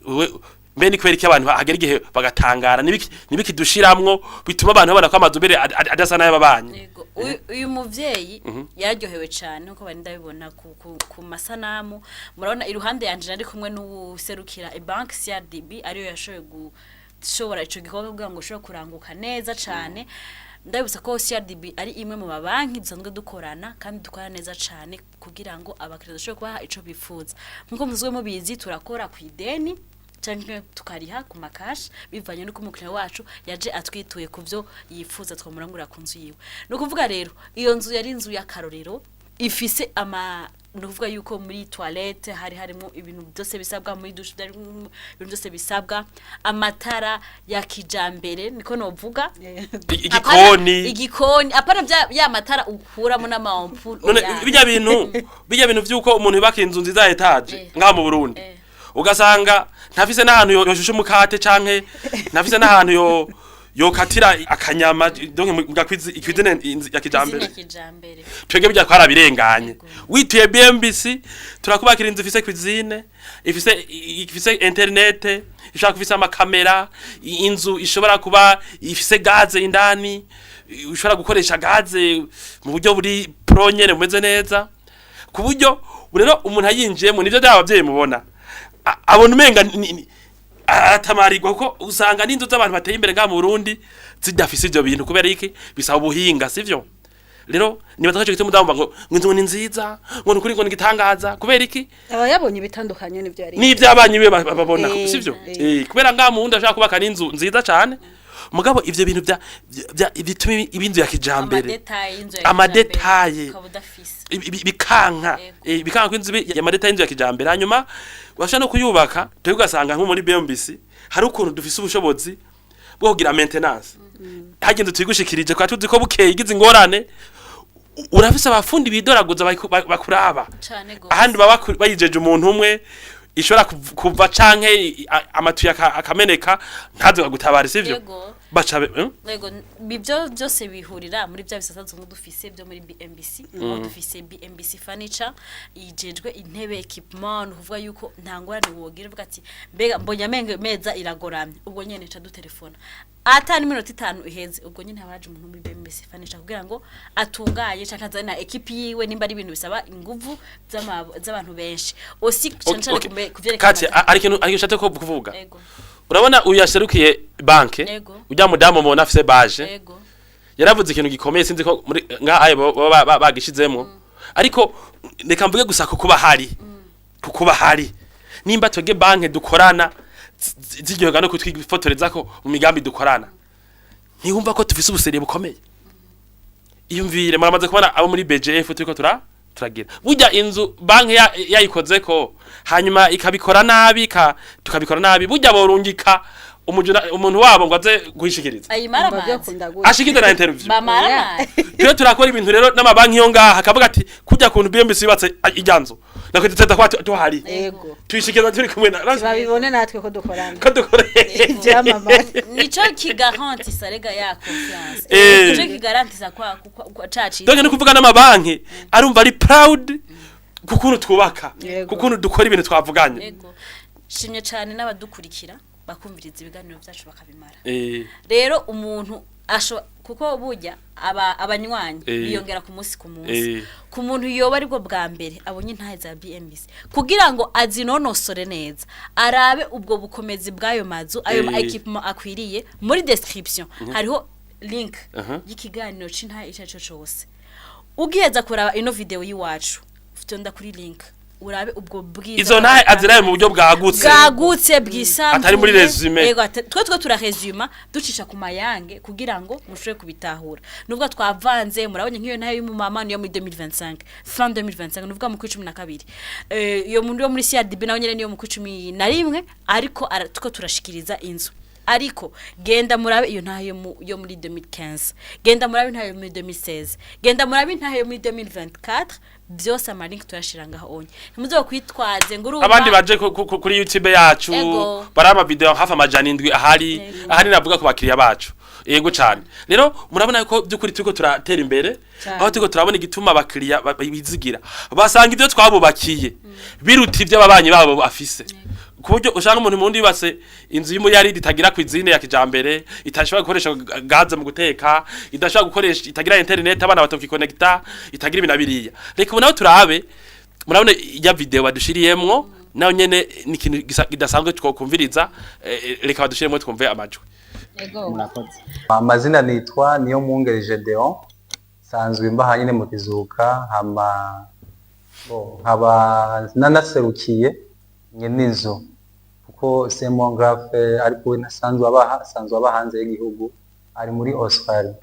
wewe mbe ni kubera iki abantu hagera igihe bagatangara? Nibiki dushiramwo bituma abantu babona ko amazu mbere adasa n'ay'ababanyi? Yego. Uyu muvyeyi yararyohewe cane nkuko bari ndabibona ku masanamu. Murabona iruhande yanje nari kumwe n'uwuserukira bank CRDB, ariyo yashoboye gushobora ico gikorwa kugira ngo ushobore kuranguka neza cane. Ndabibutsa ko CRDB ari imwe mu mabanki dusanzwe dukorana kandi dukorana neza cane kugira ngo abakiriya dushobore kubaha ico bifuza. Nkuko muzwe mubizi, turakora ku ideni canke tukariha ku makashi, bivanye n'uko umukiriya wacu yaje atwituye ku byo yifuza twamurangurira ku nzu yiwe. Ni ukuvuga rero iyo nzu yari inzu y'akarorero ifise ama, ni ukuvuga yuko muri toilette hari harimo ibintu byose bisabwa, muri douche harimo ibintu byose bisabwa, amatara ya kijambere niko novuga. Igikoni. Igikoni, apana bya ya matara ukuramo n'ama ampoule. None oya. bijya bintu vyuko umuntu yubaka inzu nziza ya étage ngaha mu Burundi, ugasanga ntafise n'ahantu yoshusha umukate, canke ntafise n'ahantu yo yokatira akanyama, donc mu cuisine ya kijambere. Cuisine ya kijambere. Twebwe bijya twarabirenganye. Wituye BMBC turakubakira inzu ifise cuisine, ifise internet, ishobora kuba ifise amakamera, inzu ishobora kuba ifise gaz indani, ushobora gukoresha gaz mu buryo buri pro nyene bumeze neza, ku buryo rero umuntu ayinjiyemo nivyo byaba abavyeyi mubona abona umenga aratamarirwa, kuko usanga n'inzu z'abantu bateye imbere ngaha mu Burundi zidafise ivyo bintu. Kubera iki? Bisaba ubuhinga, sivyo? Rero nibaza ko ico gituma ndumva ngo inzu ni nziza, ngo nukuri, ngo ni igitangaza. Kubera iki? Aba yabonye ibitandukanye n'ibyo yari N'ivy'abanyi biwe babona, sivyo? Kubera ngaha mu wundi ashaka kubaka n'inzu nziza cane, mugabo ivyo bintu vya bituma iba inzu ya kijambere, ama détails y'inzu ya ama détails kijambere ukaba udafise. Bikanka bikanka ko inzu ya ma détails y'inzu ya kijambere, hanyuma washaka no kuyubaka. Twebwe ugasanga nko muri BMBC hari ukuntu dufise ubushobozi bwo kugira maintenance. Hagenda tuyigushikirije kwa tuzi ko bukeye igize ingorane, urafise abafundi bidoraguza bakuraba. Cane gose. Ahandi baba bayijeje umuntu umwe, ishobora kuva canke amatuye akameneka ntaze bagutabara, sivyo? Yego. Baca Yego, ibyo byose bihurira muri bya bisata zungu dufise byo muri BMBC. Aho dufise BMBC Furniture ijejwe intebe, equipment, ni ukuvuga yuko nta ngorane wogira uvuga ati: "Mbega mbonye amenge meza iragoramye." Ubwo nyene ca dutelefona, ata n'iminota 5 iheze, ubwo nyene habaje umuntu muri BMBC Furniture kugira ngo atunganye canke azane na équipe yiwe, nimba ari ibintu bisaba inguvu z'abantu benshi osi cane cane kuvyerekana. Kati ari ikintu nshatse ko kuvuga. Ego. Urabona uyu yaserukiye banke, ujya mudamu mubona afise baje, yaravuze ikintu gikomeye, sinzi ko muri ngaha baba bagishizemo, ariko reka mvuge gusa kukuba hari nimba twebwe banke dukorana ziryoherwa no kutwifotoreza ko mu migambi dukorana, ntiyumva ko tufise ubuseriye bukomeye. Iyumvire, muramaze kubona abo muri BGF turiko turagira burya inzu banki yayikozeko, hanyuma ikabikora nabi, tukabikora nabi, burya borungika umuntu wabo ngo aze guhishikiriza. Ayimara Umva amazi. byokunda gute? Ashikize na interview. Bamara amazi. Twe turakora ibintu rero n'amabanki yo ngaha akavuga ati: "Kujya kuntu BMBC yubatse ijya nzu, nako tuteza kuba tuhari." Tuyishikiriza turi kumwe na Babibone natwe ko dukorana. Ko dukora. Ibyamamare. Nico kigarantisa rega ya confiance. Nico kigarantisa kwa caci. Donc ni kuvuga n'amabanki arumva ari proud kukuntu twubaka, kukuntu dukora ibintu twavuganye. Yego, shimye cyane n'abadukurikira bakumviriza ibiganiro byacu bakabimara. Rero umuntu asho kuko burya aba abanywanyi biyongera ku munsi ku munsi. Ku muntu yoba aribwo bwa mbere abonye intahe za BMBC, kugira ngo azinonosore neza, arabe ubwo bukomezi bw'ayo mazu, ayo equipment akwiriye, muri description hariho link y'ikiganiro c'intahe ico arico cose. Ugiheza kuraba ino video y'iwacu, ufite kuri link urabe ubwo bwiza. Izo ntahe aziraye mu buryo bwagutse. Bwagutse, bwisanzuye. Atari muri résumé. Yego, twe turahezuma ducisha ku mayange kugira ngo mushobore kubitahura, nubwo twavanze. Murabonye nk'iyo nayo y'umumama niyo muri 2025, fin 2025, nubwo mu 12, iyo muri yo muri CRDB nayo nyene niyo mu 11, ariko tuko turashikiriza inzu. Ariko genda murabe iyo ntahe yo muri 2015, genda murabe intahe yo muri 2016, genda murabe intahe yo muri 2024, byose ama link tuyashira ngaho onye, ntimuzokwitwaze ngo urumva. Abandi baje kuri YouTube yacu. Bari ama video hafi 700 ahari. Ahari navuga ku bakiriya bacu. Yego cyane. Rero murabona ko by'ukuri turiko turatera imbere. Aho turiko turabona igituma abakiriya bizigira, basanga ibyo twabubakiye biruta ibyo ababanyi babo bafise, ku buryo usanga umuntu mu wundi yubatse inzu y'umuyaridi itagira cuisine ya kijambere, itashobora gukoresha gaze mu guteka, idashobora gukoresha, itagira internet, abana batokikonekta, itagira ibintu biriya. Reka ubu nawe turabe, murabona ya video badushiriyemwo, nayo nyene ni ikintu kidasanzwe twokumviriza. Reka badushiriyemwo twumve amajwi. Murakoze. Amazina nitwa niyo mwungere Gedeon, sanzwe mbaha nyine mu Kizuka, hama bo nkaba nanaserukiye nyene inzu, kuko c'est mon grand frère, ariko we ntasanzwe abaha, asanzwe aba hanze y'igihugu, ari muri Australia.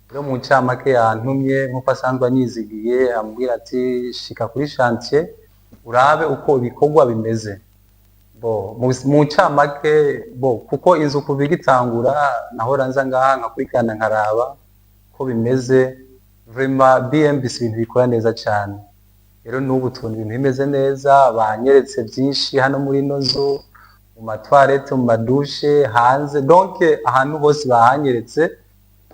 Rero mu ncamake yantumye nk'uko asanzwe anyizigiye, ambwira ati: "Shika kuri chantier urabe uko ibikorwa bimeze." Bo mu ncamake, bo kuko inzu kuva igitangura nahora nza ngaha nkakurikirana, nkaraba ko bimeze. Vraiment BMBC ibintu bikora neza cyane. Rero n'ubu tubona ibintu bimeze neza, banyeretse byinshi hano muri ino nzu, mu ma toilettes, mu ma douches, hanze, donc ahantu hose bahanyeretse.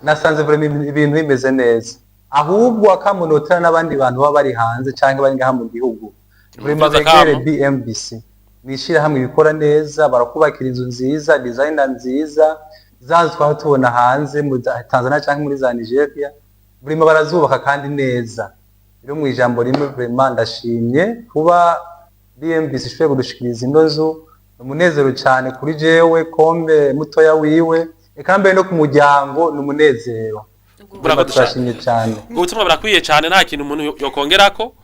Nasanze vraiment ibintu bimeze neza. Ahubwo akamunotera n'abandi bantu baba bari hanze cyangwa bari ngaha mu gihugu, vraiment Umuvuza begere kamo. BMBC ni ishyirahamwe bikora neza, barakubakira inzu nziza, designer nziza, za nzu twaba tubona hanze mu za Tanzania cyangwa muri za Nigeria, vraiment barazubaka kandi neza. Rero mu ijambo rimwe, vraiment ndashimye kuba BMBC ishoboye kudushikiriza ino nzu. Ni umunezero cyane kuri jewe kombe mutoya wiwe, eka mbere no ku muryango ni umunezero. Murakoze cyane. Turashimye cyane. Ubutumwa burakwiye cyane, nta kintu umuntu yokongerako,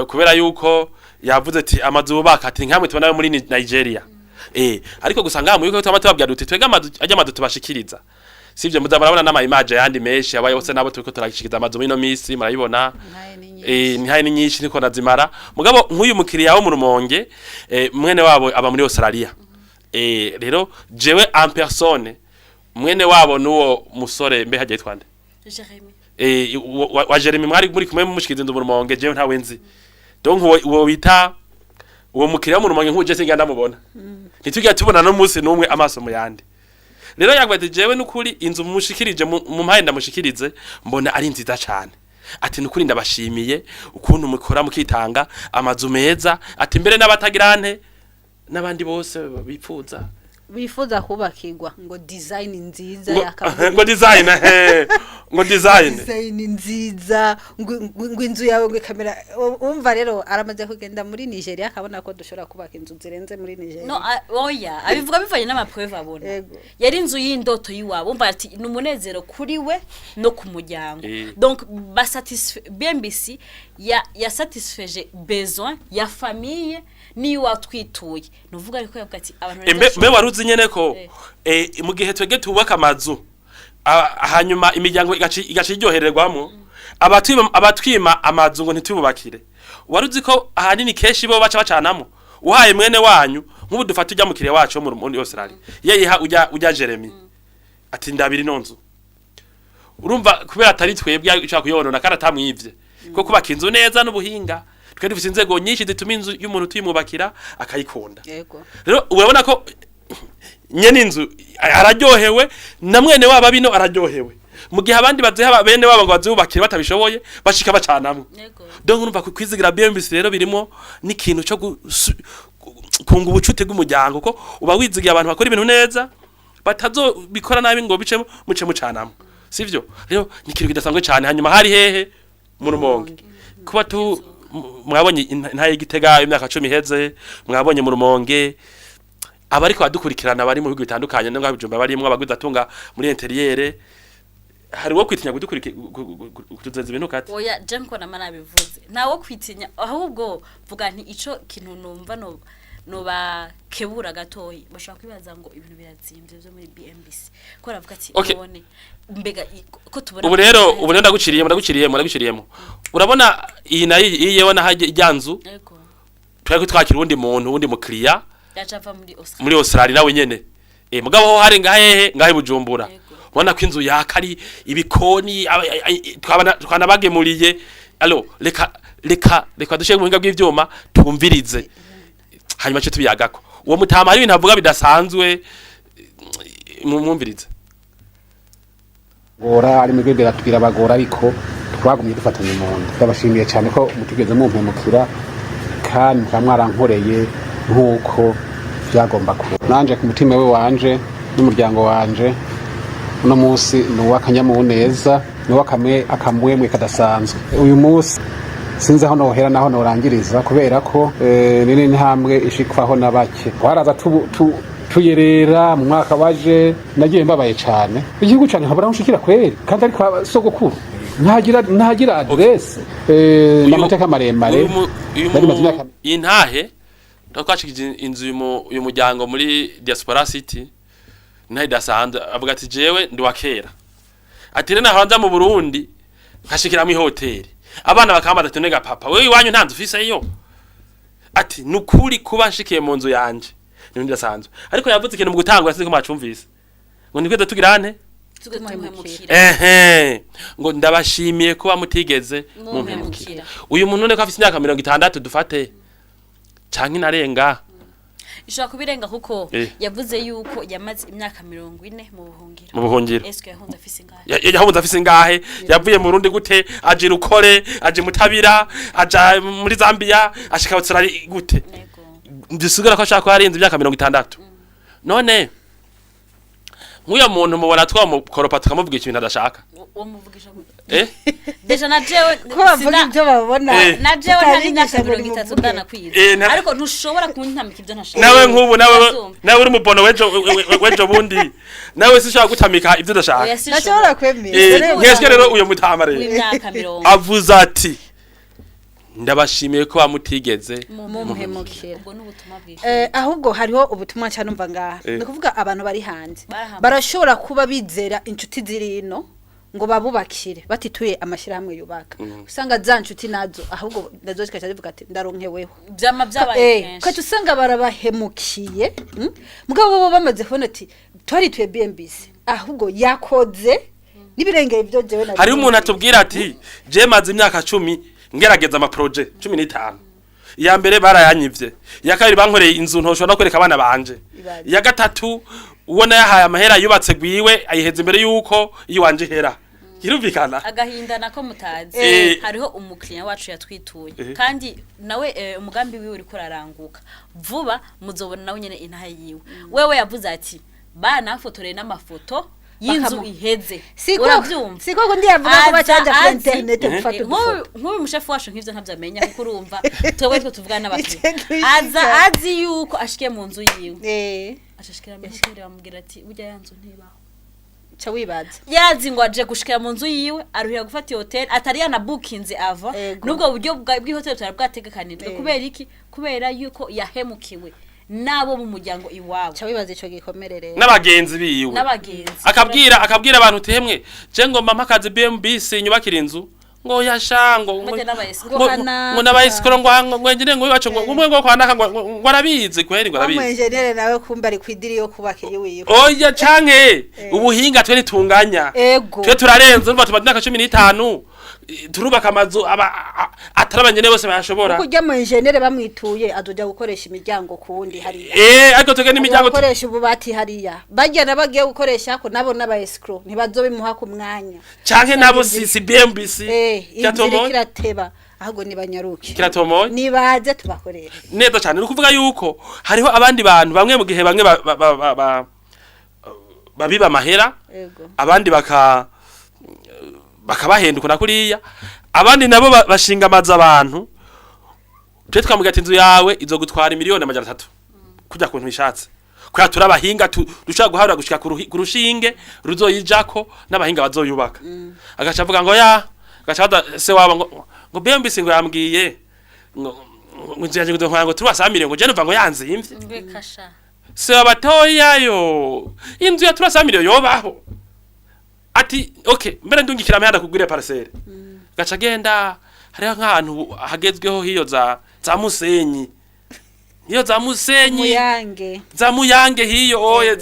kubera yuko yavuze ati amazu bubaka ati nkamwe tubona yo muri Nigeria. Ariko gusa ngaha mu yuko twama tubabwira duti twega amazu ajya amazu tubashikiriza, sivyo? Muza murabona n'ama image yandi menshi abaye hose nabo turiko turashikiriza amazu muri ino misi, murayibona. Ntaye ni nyinshi niko nazimara. Mugabo nk'uyu mukiriya wo mu Rumonge, mwene wabo aba muri Australia. Rero jewe en personne, mwene wabo nuwo musore mbe hagiye twande? Jeremy. Wa Jeremy mwari muri kumwe mumushikiza inzu mu Rumonge, jewe ntawe nzi. Donc uwo bita uwo mukiriya wo mu Rumonge nk'uje singa ndamubona, ntitujya tubona no munsi n'umwe amaso mu yandi. Rero yavuga ati jewe nukuri inzu mushikirije mu mpaye ndamushikirize, mbona ari nziza cyane. Ati nukuri ndabashimiye ukuntu mukora mukitanga amazu meza. Ati mbere n'abatagirante n'abandi bose bipfuza bifuza kubakirwa, ngo design nziza ngo, yakavuga ngo design, ngo design. Design nziza, ngo inzu yawe ngo ikamera. Umva rero, aramaze kugenda muri Nigeria akabona ko dushobora kubaka inzu zirenze muri Nigeria. No, oya, abivuga bivanye n'ama preuves abona. Yari inzu y'indoto y'iwabo. Umva, ati ni umunezero kuri we no ku muryango. Donc basatisfait BMBC ya satisfaije besoin ya famille niyo watwituye. Nuvuga ariko yavuga ati abantu Mbe waruzi nyene ko mu gihe twege tubaka amazu, hanyuma imiryango igaca iryohererwamo, abatwima amazu ngo ntitububakire, waruzi ko ahanini kenshi bo baca bacanamo? Uhaye mwene wanyu, nk'ubu dufata ujya mukiriya wacu wo muri Australia, ye yiha ujya Jeremy, ati ndabiri ino nzu, urumva kubera atari twebwe ushaka kuyonona kandi atamwivye, ko kubaka inzu neza n'ubuhinga, twe dufite inzego nyinshi zituma inzu y'umuntu tuyimubakira akayikunda. Rero urabona ko nyene inzu araryohewe, na mwene wabo bino araryohewe, mu gihe abandi baziha bene wabo ngo bazubakire batabishoboye, bashika bacanamwe. Donc urumva ko kwizigira BMBC rero birimo n'ikintu cyo kunga ubucuti bw'umuryango, ko uba wizigiye abantu bakora ibintu neza, batazobikora nabi ngo bice muce mucanamwe, sivyo? Rero ni ikintu kidasanzwe cyane. Hanyuma hari hehe? Mu Rumonge. Kuba tu mwabonye intara y'Igitega imyaka 10 iheze, mwabonye mu Rumonge, abariko badukurikirana bari mu bihugu bitandukanye, no ngabijumba barimwo abaguzatunga muri intérieur, hari wo kwitinya kudukurikira kutuzeza ibintu kati? Oya, je nko nama nabivuze, ntawo kwitinya. Ahubwo vuga nti ico kintu numva no nobakebura gatoyi, bashobora kwibaza ngo ibintu birazimvye byo muri BMBC, ko baravuga ati none mbega ko tubona Ubu rero ndaguciriyemo. Urabona iyi nayo, iyi yewe naho ijya nzu twari twakira uwundi muntu, uwundi mukiriya yaje ava muri Australia. Muri Australia nawe nyene. Mugabo ho hari ngahehe? Ngahe Bujumbura. Ubona ko inzu yaka, ari ibikoni, twanabagemuriye. Allo, reka dushyire mu buhinga bw'ivyuma tumvirize, hanyuma cyo tubiyagako. Uwo mutama hari ibintu avuga bidasanzwe, mumwumvirize. Gora ari mwebwe birabagora, ariko twagumye dufatanye mu nda. Ndabashimiye cyane ko mutigeze mumpemukira, kandi mukaba mwarankoreye nk'uko byagomba kuba. Nanje ku mutima we wanje n'umuryango wanje, uno munsi ni uw'akanyamuneza, ni uw'akamwe akamwemwe kadasanzwe. Uyu munsi sinzi aho nohera naho norangiriza, kubera ko ni n'intambwe ishikwaho na bake. Twaraza tuyerera mu mwaka waje, nagiye mbabaye cyane igihugu cyane, nkabura aho nshikira kweri, kandi ariko sogokuru ntagira adresse, n'amateka maremare. Uyu Nari maze imyaka iyi ntahe twashikije inzu uyu muryango muri Diaspora City, ntahe idasanzwe. Avuga ati jewe ndi wa kera, ati rero nahanza mu Burundi nkashikira mu hoteli, abana bakambaza ati nega papa, wewe iwanyu nta nzu ufise yo? Ati nukuri kuba nshikiye mu nzu yanje ni bidasanzwe. Ariko yavuze ikintu mu gutangura, sinzi ko mwacumvise, ngo nitwe tugirante Tumuhemukira. Ehe, ngo ndabashimiye kuba mutigeze mumpemukira. Mumpemukira. Uyu muntu none ko afise imyaka 60 dufate, canke inarenga? Ishobora kubirenga, kuko yavuze yuko yamaze imyaka 40 mu buhungiro. Mu buhungiro. Eske yahunze afise ingahe? Yahunze afise ingahe? Yavuye mu Burundi gute? Aje Rukore, aje Mutabira, aja muri Zambia, ashika Australia gute? Bisigura ko ashaka ko yarenze imyaka 60. None nk'uyo muntu mubona twamukoropa tukamuvuga ikintu adashaka? Uwo muvugisha gute? Eh. Déjà na jewe Ko bavuga ibyo babona. Na jewe ntari imyaka Tutabigisha ngo 30 nimuvuge. ndanakwiza, ariko ntushobora kuntamika ibyo ntashaka. Nawe nk'ubu nawe Ndavyumva. Nawe uri mubono wejo bundi, nawe sishobora gutamika ibyo udashaka. Oya, sinshobora. Ntashobora kwemera. Mweswe rero uyo mutama rero W'imyaka 40 avuze ati ndabashimiye ko bamutigeze mumuhemukira. Ubwo ni ubutumwa bwiza. Ahubwo hariho ubutumwa nca numva ngaha. Ni ukuvuga abantu bari hanze Barahamagaye. barashobora kuba bizera inshuti ziri ino ngo babubakire, batituye amashyirahamwe yubaka. Usanga za nshuti nazo ahubwo nazo zikaca zivuga ati ndaronkeweho. Vyama vyabaye kenshi. Ukaca usanga barabahemukiye, Mugabo bo bamaze kubona ati twarituye BMBC, ahubwo yakoze n'ibirengeye ibyo jewe nari Hariho umuntu atubwira ati je maze imyaka 10 ngerageza ama projets 15. Iya mbere barayanyivye, iya kabiri bankoreye inzu ntoshobora no kwereka abana banje, iya gatatu uwo nayahaye amahera yubatse gwiwe ayiheza imbere yuko iwanje ihera. Kirumvikana. Agahinda nako mutazi. Hariho umukiriya wacu yatwituye kandi nawe umugambi wiwe uriko uraranguka vuba, muzobona nawe nyene intahe yiwe. Wewe yavuze ati banafotoreye n'amafoto y'inzu iheze. Uravyumva? Siko kundi yavuga ko Aza bacaja kuri internet gufata udufoto. Nk'uyu mushefu wacu nk'ivyo ntabyo amenya, kuko urumva twebwe two tuvugana n'abakiriya. Aza azi yuko ashikiye mu nzu yiwe, ashashikira muri hoteli, bamubwira ati burya ya nzu ntibaho. Ca wibaza. Yazi ngo aje gushikira mu nzu yiwe, aruhira gufata iyo hoteli atari yanabukinze ava n'ubwo buryo bw'ihoteli tutari bwategekanijwe. Kubera iki? Kubera yuko yahemukiwe n'abo mu muryango iwabo. Ca wibaza ico gikomere rero. N'abagenzi biwe. N'abagenzi. Akabwira abantu uti hemwe, je ngomba mpakazi BMBC nyubakira inzu, ngo yasha ngo Bajya n'abayesikoro. ngo n'abayesikoro ngo ngire ngo iwacu ngo umwe ngo kwanaka ngo arabizi kweri, ngo arabizi. Umwenjenere nawe kumbe ari kwidiri yo kubaka iwiwe. Oya, canke ubuhinga twe nitunganya. Twe turarenze, urumva tumaze imyaka 15 turubaka amazu aba atari abanyene bose bayashobora. Kuko ujya mu enjenere bamwituye azoja gukoresha imiryango kuwundi hariya. Ariko twebwe n'imiryango gukoresha ububati hariya, barya nabagiye gukoresha ko nabo n'aba escroc ntibazobimuha ku mwanya. Canke nabo si BMBC. Inzira Kiratomoye? Kirateba, ahubwo nibanyaruke. Kiratomoye? Nibaze tubakorere. Neza cyane. Ni ukuvuga yuko hariho abandi bantu bamwe mu gihe bamwe babiba amahera, abandi bakabahenduka na kuriya, abandi nabo bashinga amazu abantu. Twe twamubwira ati inzu yawe izogutwara 300,000,000 kujya kuntu ishatse, kubera turi abahinga dushobora guharura gushika ku rushinge ruzoyijako n'abahinga bazoyubaka. Agaca avuga ngo ya agaca abaza se wabo ngo BMBC ngo yambwiye ngo inzu yanje ngo 300 millions, ngo je numva ngo yanzimvye. Ngwe kasha. Se abatoyayo inzu ya 300 millions yobaho? Ati okay, mbere ndungikira amahera kugwira parcelle. Gaca agenda hariho nk'ahantu hagezweho hiyo za Musenyi, hiyo za Musenyi. Muyange. Za Muyange hiyo, oye,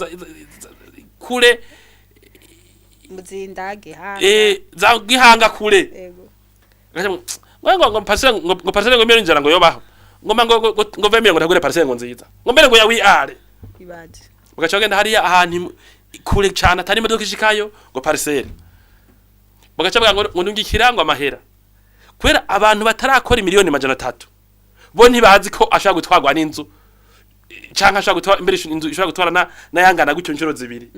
kure. Muzindage hanga. Za Gihanga kure. Gaca ngo parcelle ngo parcelle ngo 100,000,000 ngo yobaho, ngo mba ngo 20 millions ngo ntagure parcelle ngo nziza, ngo mbere ngo ya we are. Ibaze. Ugaca bagenda hariya ahantu kure cane atari imodoka ishikayo ngo parcelle, bagaca bavuga ngo ndungikira ngo amahera, kubera abantu batarakora 300,000,000 bo ntibazi ko ashobora gutwarwa n'inzu, canke ashobora gutwara imbere inzu ishobora gutwara na nayangana gutyo inshuro zibiri.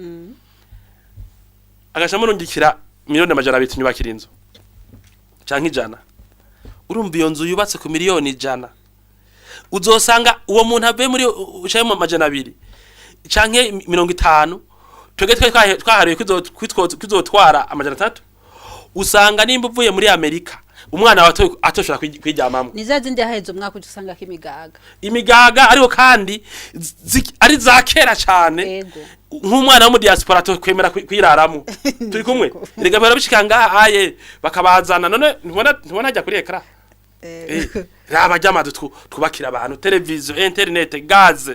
Agaca murungikira 200,000,000 nyubakira inzu canke 100. Urumva iyo nzu yubatse ku 100,000,000, uzosanga uwo muntu avuye muri ucaye mu 200 canke 50, twebwe twahariwe kwizotwara 300, usanga nimba uvuye muri Amerika umwana wawe atoshobora kwiryamamwo. Ni za zindi haheze umwaka uca usanga ko imigaga. Imigaga, ariko kandi ari za kera cane. Nk'umwana wo mu diaspora atokwemera kwiraramo. Turi kumwe erega, bahora bishika ngaha aye bakabazana. None ntubona hajya kuri écran? Raba ry'amazu twubakira abantu, televiziyo, internet, gaz,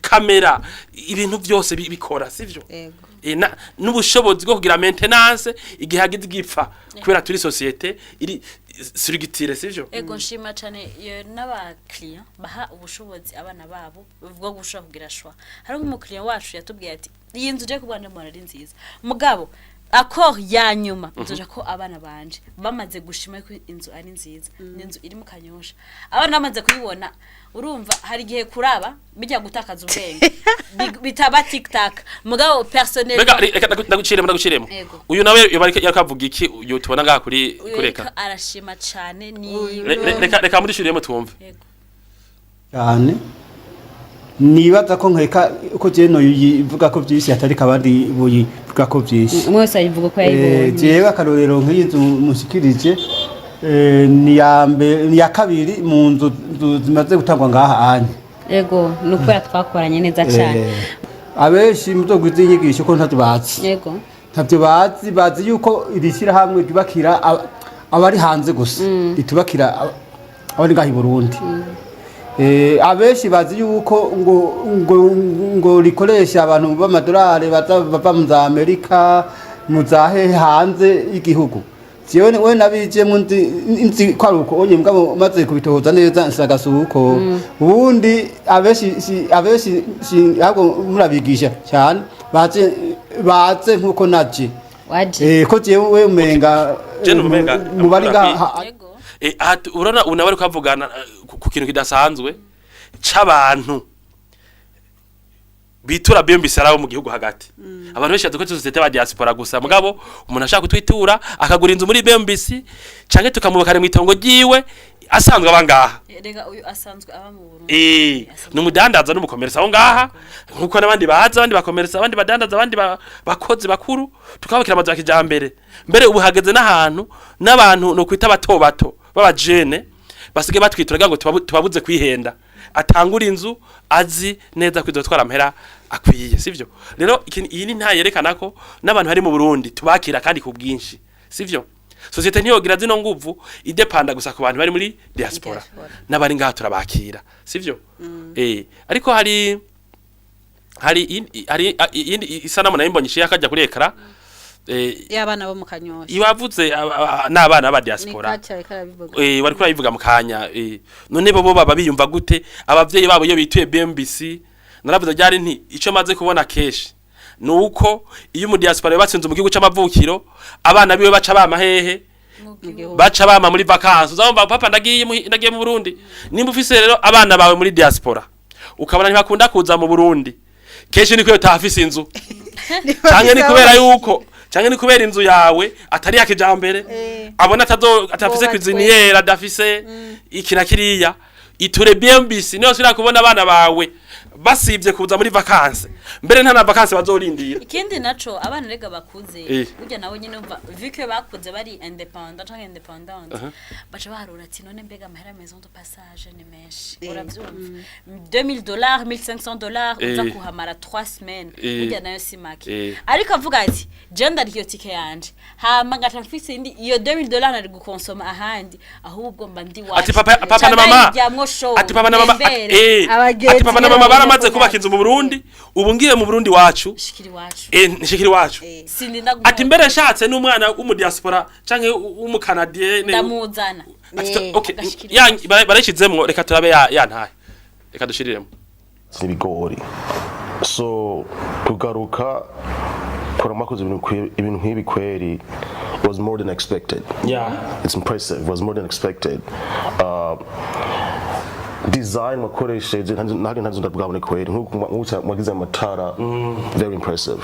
kamera, ibintu byose bikora, sivyo? N'ubushobozi bwo kugira maintenance igihe hagize igipfa, kubera turi société iri structurée, sivyo? Ego, nshima cyane iyo n'abakiriya baha ubushobozi abana babo bwo gushobora kugira choix. Hari nk'umukiriya wacu yatubwiye ati iyi nzu uje kubana mbona ari nziza, mugabo accord ya nyuma nzoja ko abana banje bamaze gushima ko inzu ari nziza. Ni inzu iri mu Kanyosha, abana bamaze kuyibona. Urumva hari igihe kuraba bijya gutakaza ubwenge, bitaba tic tac, mugabo personnel. Mbega reka ndaguciremo. Ego. Uyu nawe yoba ariko avuga iki, uyu tubona ngaha kuri Uyu kureka? ariko arashima cyane ni Reka mudishiriyemo twumve. Cyane nibaza ko nkeka ko je no yivuga ko byinshi atari kabandi buyivuga ko byinshi. Umwe wese ayivuga ko yayibonye. Jewe akarorero nk'iyi nzu mushikirije, ni ya mbere, ni ya kabiri mu nzu zimaze gutangwa ngaha anye. Ego, ni ukubera twakoranye neza cyane. Abenshi muzogwiza inyigisho ko ntavyo bazi. Ntavyo bazi, bazi yuko iri shyirahamwe ryubakira abari hanze gusa, ritubakira abari ngaha i Burundi. Abenshi bazi yuko ngo rikoresha abantu b'amadolari baza bava mu za Amerika, mu za hehe hanze y'igihugu. Jewe we nabijemwo nzi ko ari uko onye, mugabo maze kubitohoza neza nsanga si uko. Ubundi abenshi ahubwo murabigisha cyane baze baze nkuko naje. Waje. Ko jewe umenga Je numenga mu bari ngaha. Aha urabona ubu nawe ariko avugana ku kintu kidasanzwe c'abantu bitura BMBC arabo mu gihugu hagati. Abantu benshi bazi ko société ba diaspora gusa, mugabo umuntu ashaka kutwitura akagura inzu muri BMBC canke tukamubakana mu itongo ryiwe asanzwe aba ngaha. Rega uyu asanzwe aba mu Burundi. Ni umudandaza n'umukomeresa aho ngaha, nkuko n'abandi baza, abandi bakomeresa, abandi badandaza, abandi bakozi bakuru, tukabakira amazu ya kijambere. Mbere ubu hageze n'ahantu n'abantu no kwita bato bato b'abajene basigaye batwitura kugira ngo tubabuze kwihenda, atangura inzu azi neza ko izotwara amahera akwiye, sivyo? Rero iyi ni nta yerekana ko n'abantu bari mu Burundi tubakira kandi ku bwinshi, sivyo? Société ntiyogira zino nguvu idepanda gusa ku bantu bari muri diaspora, n'abari ngaha turabakira, sivyo? Ariko hari iyindi isanamu nayo mbonye ishiye akajya kuri écran. Y'abana bo mu Kanyosha. Iwavuze n'abana ba diaspora. Ni kaca ariko arabivuga. Wariko urabivuga mu kanya. None bo baba biyumva gute abavyeyi babo iyo bituye BMBC? Naravuze ryari nti ico maze kubona keshi nuko iyo mu diaspora yubatse inzu mu gihugu c'amavukiro, abana biwe baca bama hehe? Baca bama muri vacances. Uzumva: "Papa, ndagiye mu Burundi." Nimba ufise rero abana bawe muri diaspora ukabona ntibakunda kuza mu Burundi, kenshi niko utahafise inzu, canke ni kubera yuko, canke ni kubera inzu yawe atari ya kijambere, abona atazo atafise Bubatswe. cuisinière, adafise iki na kiriya. Iture BMBC niyo usubira kubona abana bawe basivye kuza muri vacances, mbere nta na vacances bazorindira. Ikindi naco, abana rega bakuze, burya nabo nyene umva, vu que bakuze bari indépendant canke indépendante, baca baharura ati: "None mbega amahera maison de passage ni menshi." Uravyumva, $2000, $1500 uza kuhamara 3 semaines, burya nayo si make. Ariko avuga ati: "Je ndariha iyo tike yanje, hama ngaca mfise indi iyo $2000 nari gukonsoma ahandi, ahubwo mba ndi wacu." Ati papa na mama, ati papa na mama, ati papa na mama baramaze kubaka inzu mu Burundi, ubu ngiye mu Burundi wacu. Shikiri wacu. Nshikiri wacu. Sindinda. Ati mbere nshatse n'umwana w'umudiaspora canke w'umukanadien ndamuzana. Ati okay, ya barayishizemwo, reka turabe ya ntahe, reka dushiriremo. N'ibigori, so kugaruka kora mwakoze ibintu nk'ibi kweri was more than expected. It's impressive, was more than expected. Design wakoresheje ntabwo ntazo ndabwabone kweri, nk'uko mwagize amatara, very impressive.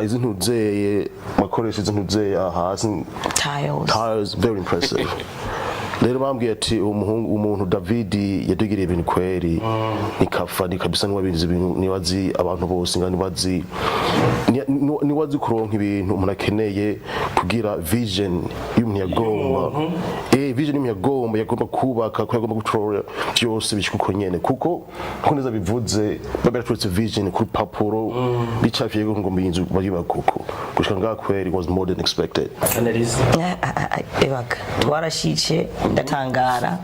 Izi ntuzeye mwakoresheje, izi ntuzeye hasi. Tiles. Tiles, very impressive. Rero bambwiye ati umuhungu umuntu David yadugiriye ibintu kweri ni kafa ni kabisa, niwabizi ibintu, niwazi abantu bose nga niwazi niwazi kuronka ibintu umuntu akeneye kugira vision y'umuntu yagomba, vision y'umuntu yagomba kubaka, ko yagomba gutora byose bishika uko nyene, kuko nko neza bivuze bagatweretse vision ku rupapuro bicafye ngo inzu bayubaka uko gushika ngaha kweri was more than expected. Ebaga twarashitse ndatangara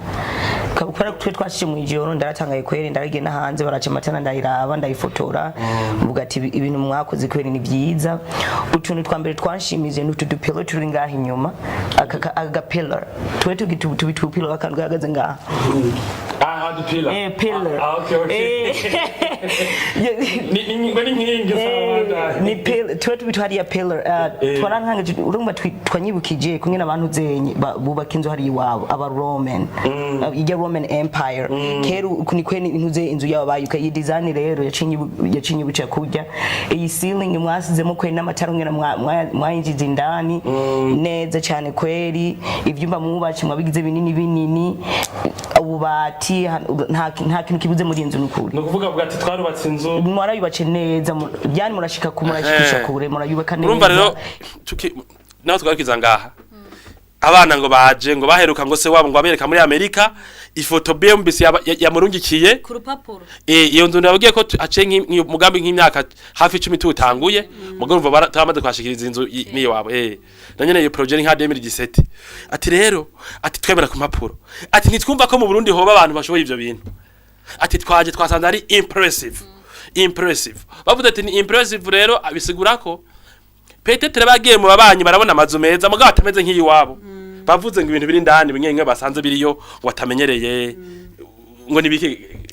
kubera twe twashitse mu ijoro, ndaratangaye kweri. Ndaragenda hanze baraca amatara, ndayiraba, ndayifotora, mvuga ati: "Ibintu mwakoze kweri ni byiza." Utuntu twa mbere twanshimije ni utu dupillar turi ngaha inyuma, aka gapillar twe tubi pillar, akantu gahagaze ngaha. Ah, dupillar. Pillar. Ah, okay. Ni ngo ni nkingi. Ni pillar twe tubi hariya pillar. Twarankangaje, urumva twanyibukije kumwe n'abantu zenye bubaka inzu hariya iwabo, aba Roman, ijya Roman Empire kera uku ni kwe intuze inzu yabo bayuka. Iyi design rero yacinye kurya iyi ceiling mwasizemo kweri n'amatara ngena mwayinjiza indani neza cyane kweri. Ivyumba mwubatse mwabigize binini binini, ububati, nta kintu kibuze muri iyi nzu nukuri. Ni ukuvuga bwa ati twarubatse inzu. Mwarayubatse neza, yani murashika ku murashikisha kure, murayubaka neza. Urumva rero naho twarikiza ngaha, abana ngo baje ngo baheruka ngo se wabo ngo abereka muri Amerika ifoto BMBC yamurungikiye ku rupapuro. Iyo nzu ndababwiye ko haciye umugambi nk'imyaka hafi 10 tuwutanguye, mugo urumva turamaze kwashikiriza inzu niyo wabo. Na nyene iyo projet ni nka 2017. Ati rero ati twemera ku mpapuro, ati ntitwumva ko mu Burundi hoba abantu bashoboye ivyo bintu, ati twaje twasanze ari impressive, impressive. Bavuze ati ni impressive, rero bisigura ko Peut-être bagiye mu babanyi barabona amazu meza, mugabo atameze nk'iyiwabo. Bavuze ngo ibintu biri indani bimwe bimwe basanze biriyo ngo batamenyereye, ngo nibiki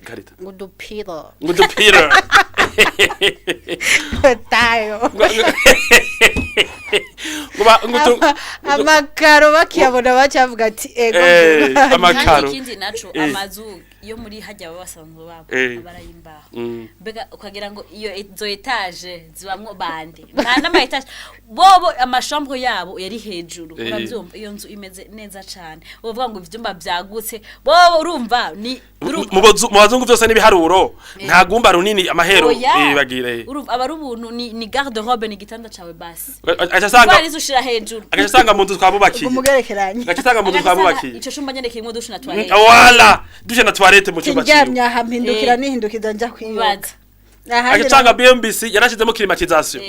karita? Ngo dupira. Ngo dupira. Tayo. Ngo Amakaro bakiyabona bacavuga ati ego. Amakaro. Kandi ikindi naco, amazu yo muri hajya baba basanzwe babo abarayimbaho, mbega ukagira ngo iyo izo étage zibamwo bande? Nta n'ama étage, bobo amachambre yabo yari hejuru. Uravyumva, iyo nzu imeze neza cane, uvuga ngo ivyumba vyagutse, bobo urumva ni Mu bazungu byose n'ibiharuro, nta gumba runini amahero. Oya. Bagire. Urumva aba ari ubuntu, ni garde robe, ni igitanda cawe basi. Aca asanga Ivarisi ushira hejuru. Agaca asanga mu nzu twabubakiye. Umugerekeranye. Agaca asanga mu nzu twabubakiye. Ico cumba nyene kirimwo douche na toilette. Wala douche na toilette mu cyumba ciwe. Ndyamye aha mpindukira nihindukiza nja kwiyoga. Agaca asanga BMBC yarashizemo climatisation.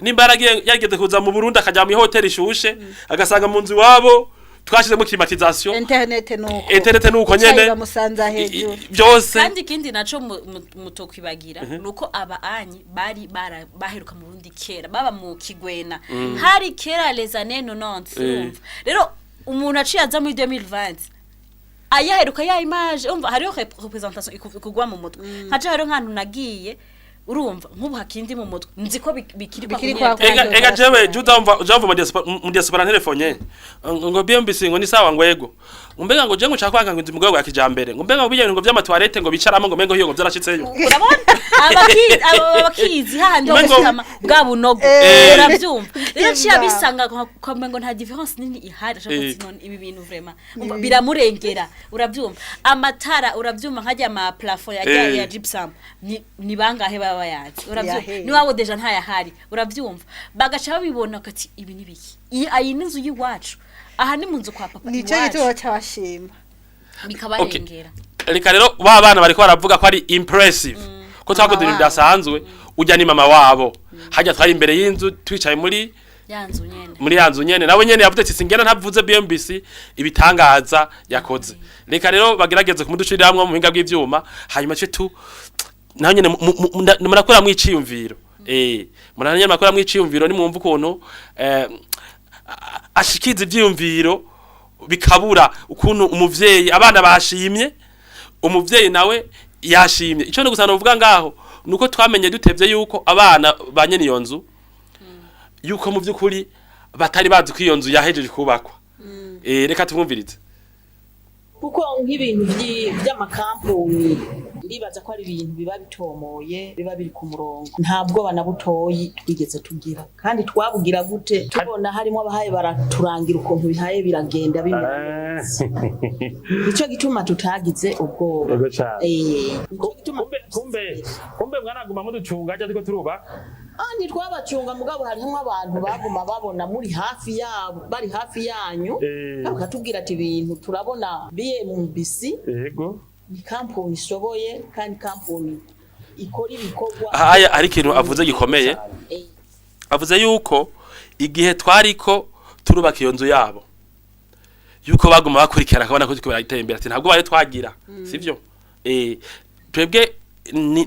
Nimba yaragiye yarigeze kuza mu Burundi akajya mu hoteli ishushe, agasanga mu nzu iwabo twashizemo climatisation. Internet nuko. Internet nuko nyene. Bamusanza hejuru. Byose. Kandi ikindi naco mutokwibagira nuko aba anyi bari baheruka mu Burundi kera, baba mu Kigwena. Hari kera, les années 90. Urumva rero umuntu aciye aza muri 2020 ayaheruka ya image, umva hariho représentation ikugwa mu mutwe. Nkaje hariho nkantu nagiye, urumva nk'ubu hakindi mu mutwe nzi ko bikiri kwa Bikiri kunyene. kwa Ega jewe juda umva ujamva mu diaspora telefone ngo BMBC ngo ni sawa, ngo yego, ngo mbega ngo je ngo nshaka kwanga ngo inzu mugabo ya kijambere, ngo mbega ngo bijya ngo vy'amatoilette ngo bicaramo, ngo mengo hiyo ngo vyarashitseyo. Urabona abakizi hahandi ho gushikama bwa bunogo. Uravyumva rero ciya bisanga kwa ngo nta différence nini ihari. Ashaka ati none ibi bintu vraiment, umva, biramurengera. Uravyumva amatara, uravyumva nkajya ama plafond ya ya gypsum, ni bangahe baba bayazi? Uravyumva, Yahe. ni wabo déjà ntayahari. Uravyumva bagaca babibona kati ibi ni biki, iyi ayi ni inzu y'iwacu, aha ni mu nzu kwa papa Nico iwacu. gituma baca bashima. Bikabarengera. Reka rero ba bana bariko baravuga ko ari impressive, ko twakoze ibintu bidasanzwe. Ujya ni mama wabo, hajya twari imbere y'inzu twicaye muri Ya nzu nyene. Muri ya nzu nyene. Nawe nyene yavuze ati singena ntavuze BMBC ibitangaza yakoze. Reka rero bagerageze kumuduciriramwo mu buhinga bw'ivyuma, hanyuma ce tu naho nyene murakora mwiciyumviro, muranyene murakora mwiciyumviro, nimwumva ukuntu ashikiza ivyiyumviro bikabura, ukuntu umuvyeyi abana bashimye, umuvyeyi nawe yashimye. Ico no gusa novuga ngaho nuko twamenye dutevye yuko abana ba nyene iyo nzu, yuko mu by'ukuri batari bazi ko iyo nzu yahejeje kubakwa. Reka tumwumvirize. Kuko nk'ibintu by'amakampuni ndibaza ko ari ibintu biba bitomoye, biba biri ku murongo. Nta bwoba na butoyi twigeze tugira, kandi twabugira gute tubona harimo abahaye baraturangira ukuntu bihaye biragenda bimera neza? Nico gituma tutagize ubwoba. Yego cane. Nico gituma. Kumbe mwanaguma muducunga ajya ariko turubaka. Ah, ntitwabacunga, mugabo harimwo abantu baguma babona muri hafi yabo, bari hafi yanyu, bakatubwira ati ibintu turabona BMBC ni kampuni ishoboye kandi kampuni ikora ibikorwa. Haya, hari ikintu avuze gikomeye. Avuze yuko igihe twariko turubaka iyo nzu yabo, yuko baguma bakurikirana akabona ko turiko biratera imbere, ati ntabwo bari twagira sivyo. Twebwe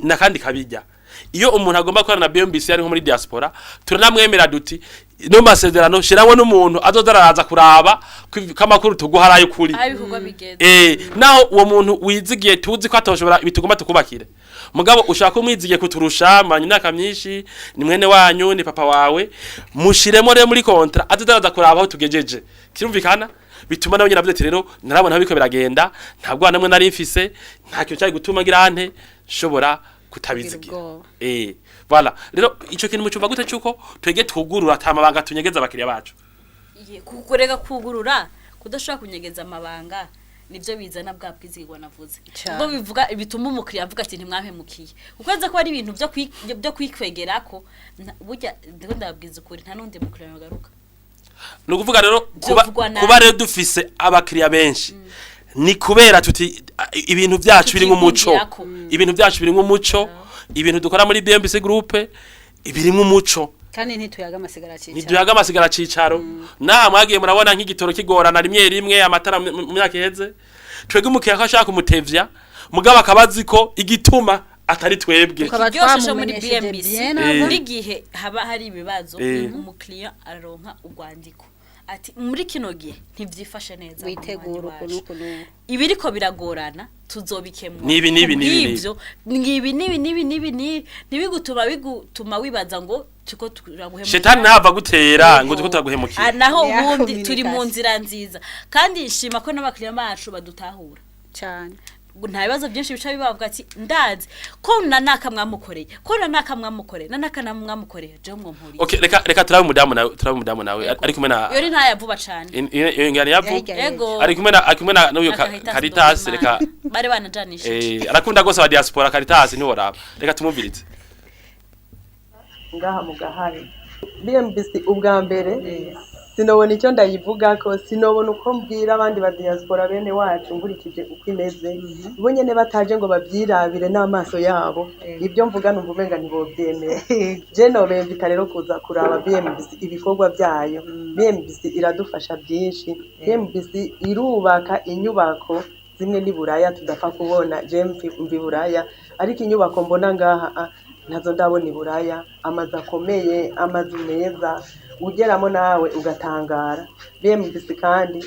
nakandi kabijya iyo umuntu agomba gukorana na BMBC ari nko muri diaspora, turanamwemera duti no masezerano shiraho n'umuntu azoza araza kuraba ko amakuru tuguha ari ay'ukuri. Aho ibikorwa bigeze. Naho uwo muntu wizigiye tuzi ko atoshobora bitugomba tukubakire, mugabo ushaka umwizigiye kuturusha manya imyaka myinshi, ni mwene wanyu, ni papa wawe, mushiremo rero muri contrat azoza kuraba aho tugejeje. Kirumvikana, bituma nawe nyine avuze ati rero narabona aho biriko biragenda, ntabwo namwe nari mfise, nta kintu cyari gutuma ngira nte nshobora kutabizigira. Voilà, rero ico kintu mucumva gute cyuko twege twugurura ata mabanga tunyegeza abakiriya bacu? Kureka kugurura, kudashobora kunyegeza amabanga, nibyo bizana bwa bwizigirwa navuze. Cane. Ubwo bivuga bituma umukiriya avuga ati ntimwampemukiye, kuko aza ko ari ibintu byo kwikwegerako. Burya ndiko ndababwiza ukuri, nta n'undi mukiriya yogaruka. Ni ukuvuga rero kuba, Vyovugwa nabi. kuba rero dufise abakiriya benshi ni kubera tuti ibintu byacu biri nk'umuco. Tutikundira Ibintu byacu biri nk'umuco, ibintu dukora muri BMBC Group biri nk'umuco. Kandi ntituyaga amasigara cicaro. Ntiduyaga amasigara cicaro. Naha mwagiye murabona nk'igitoro kigorana rimwe rimwe, amatara mu myaka iheze, twebwe umukiriya ko ashaka kumutevya, mugabo akaba azi ko igituma Atari twebwe. Tukaba Ikiryoshe cyo muri twamumenyesheje BMBC, bien buri gihe haba hari ibibazo, umukiriya araronka urwandiko ati muri kino gihe ntivyifashe neza, witegura umunywanyi uku wacu. n'uku n'uku. Ibiriko biragorana tuzobikemura. Nibi, nibi, nibi, nibi. Kubw'ivyo, nibi, nibi, nibi, nibi, nibi, ntibigutuma bigutuma wibaza ngo tuko turaguhemukira. Shetani ntava gutera ngo tuko turaguhemukira. Ah, naho Ya ubundi turi mu communication. nzira nziza, kandi nshima ko n'abakiriya bacu badutahura cyane. Nta bibazo byinshi bica bibavuga ati ndazi ko na naka mwamukoreye, ko na naka mwamukoreye, na naka mwamukoreye, je mwompuriye. Okay, reka turabe umudamu nawe, turabe umudamu nawe ari kumwe na Iyo ni ntaya vuba cane. Iyo ngani yavu. Ego. Ari kumwe na n'uyu Na Caritas. Caritas, Ndorimana. reka. Bari banajanishije. Arakunda gose aba diaspora Caritas, ntiworaba, reka tumumvirize. Ngaha mu gahari BMBC, ubwa mbere sinobona icyo ndayivuga ko sinobona uko mbwira abandi ba diaspora bene wacu nkurikije uko imeze, bo nyene bataje ngo bavyirabire n'amaso yabo, ibyo mvuga numva umenga ntibovyemera. Je nobemvita rero kuza kuraba BMBC, ibikorwa byayo. BMBC iradufasha byinshi. BMBC irubaka inyubako zimwe ni Buraya tudapfa kubona. Je mvi Buraya, ariko inyubako mbona ngaha ntazo ndabona i Buraya. Amazu akomeye, amazu meza ugeramo nawe ugatangara. BMBC kandi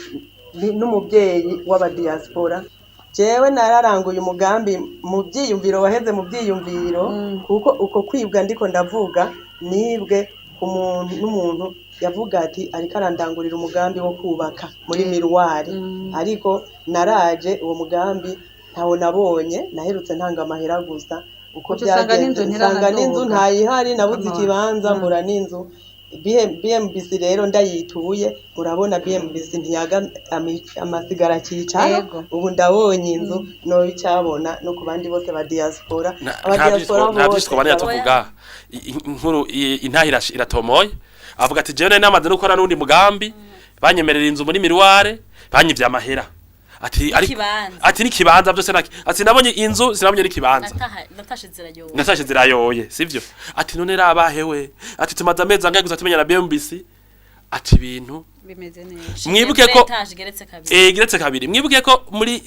ni n'umubyeyi w'abadiaspora. Jewe nararanguye umugambi mu byiyumviro, waheze mu byiyumviro, kuko uko kwibwa ndiko ndavuga nibwe ku muntu, n'umuntu yavuga ati ariko arandangurira umugambi wo kubaka muri miruwari, ariko naraje uwo mugambi ntawo nabonye. Naherutse ntanga amahera gusa uko Uca usanga byagenze, n'inzu nsanga n'inzu ntiranaduga. ntayihari, nabuze Come on. ikibanza, mbura n'inzu. BMBC rero ndayituye, murabona BMBC ntiyaga amasigara cyicaro. Ubu ndabonye inzu, no icyabona no ku bandi bose ba diaspora, aba diaspora Nta bose. byinshi twabana tuvuga. Inkuru intaha iratomoye. Avuga ati jewe nari namaze no gukora n'undi mugambi, banyemerera inzu muri miruware, banyivye amahera, ati ariko N'ikibanza. Ati n'ikibanza byose naki, ati nabonye inzu, sinabonye n'ikibanza. Natashe zirayowe. Natashe zirayoye, sivyo? Ati none rabahewe, ati tumaze amezi angahe gusa tumenya na BMBC, ati ibintu bimeze neza. Mwibuke ko étage igeretse kabiri. Igeretse kabiri. Mwibuke ko muri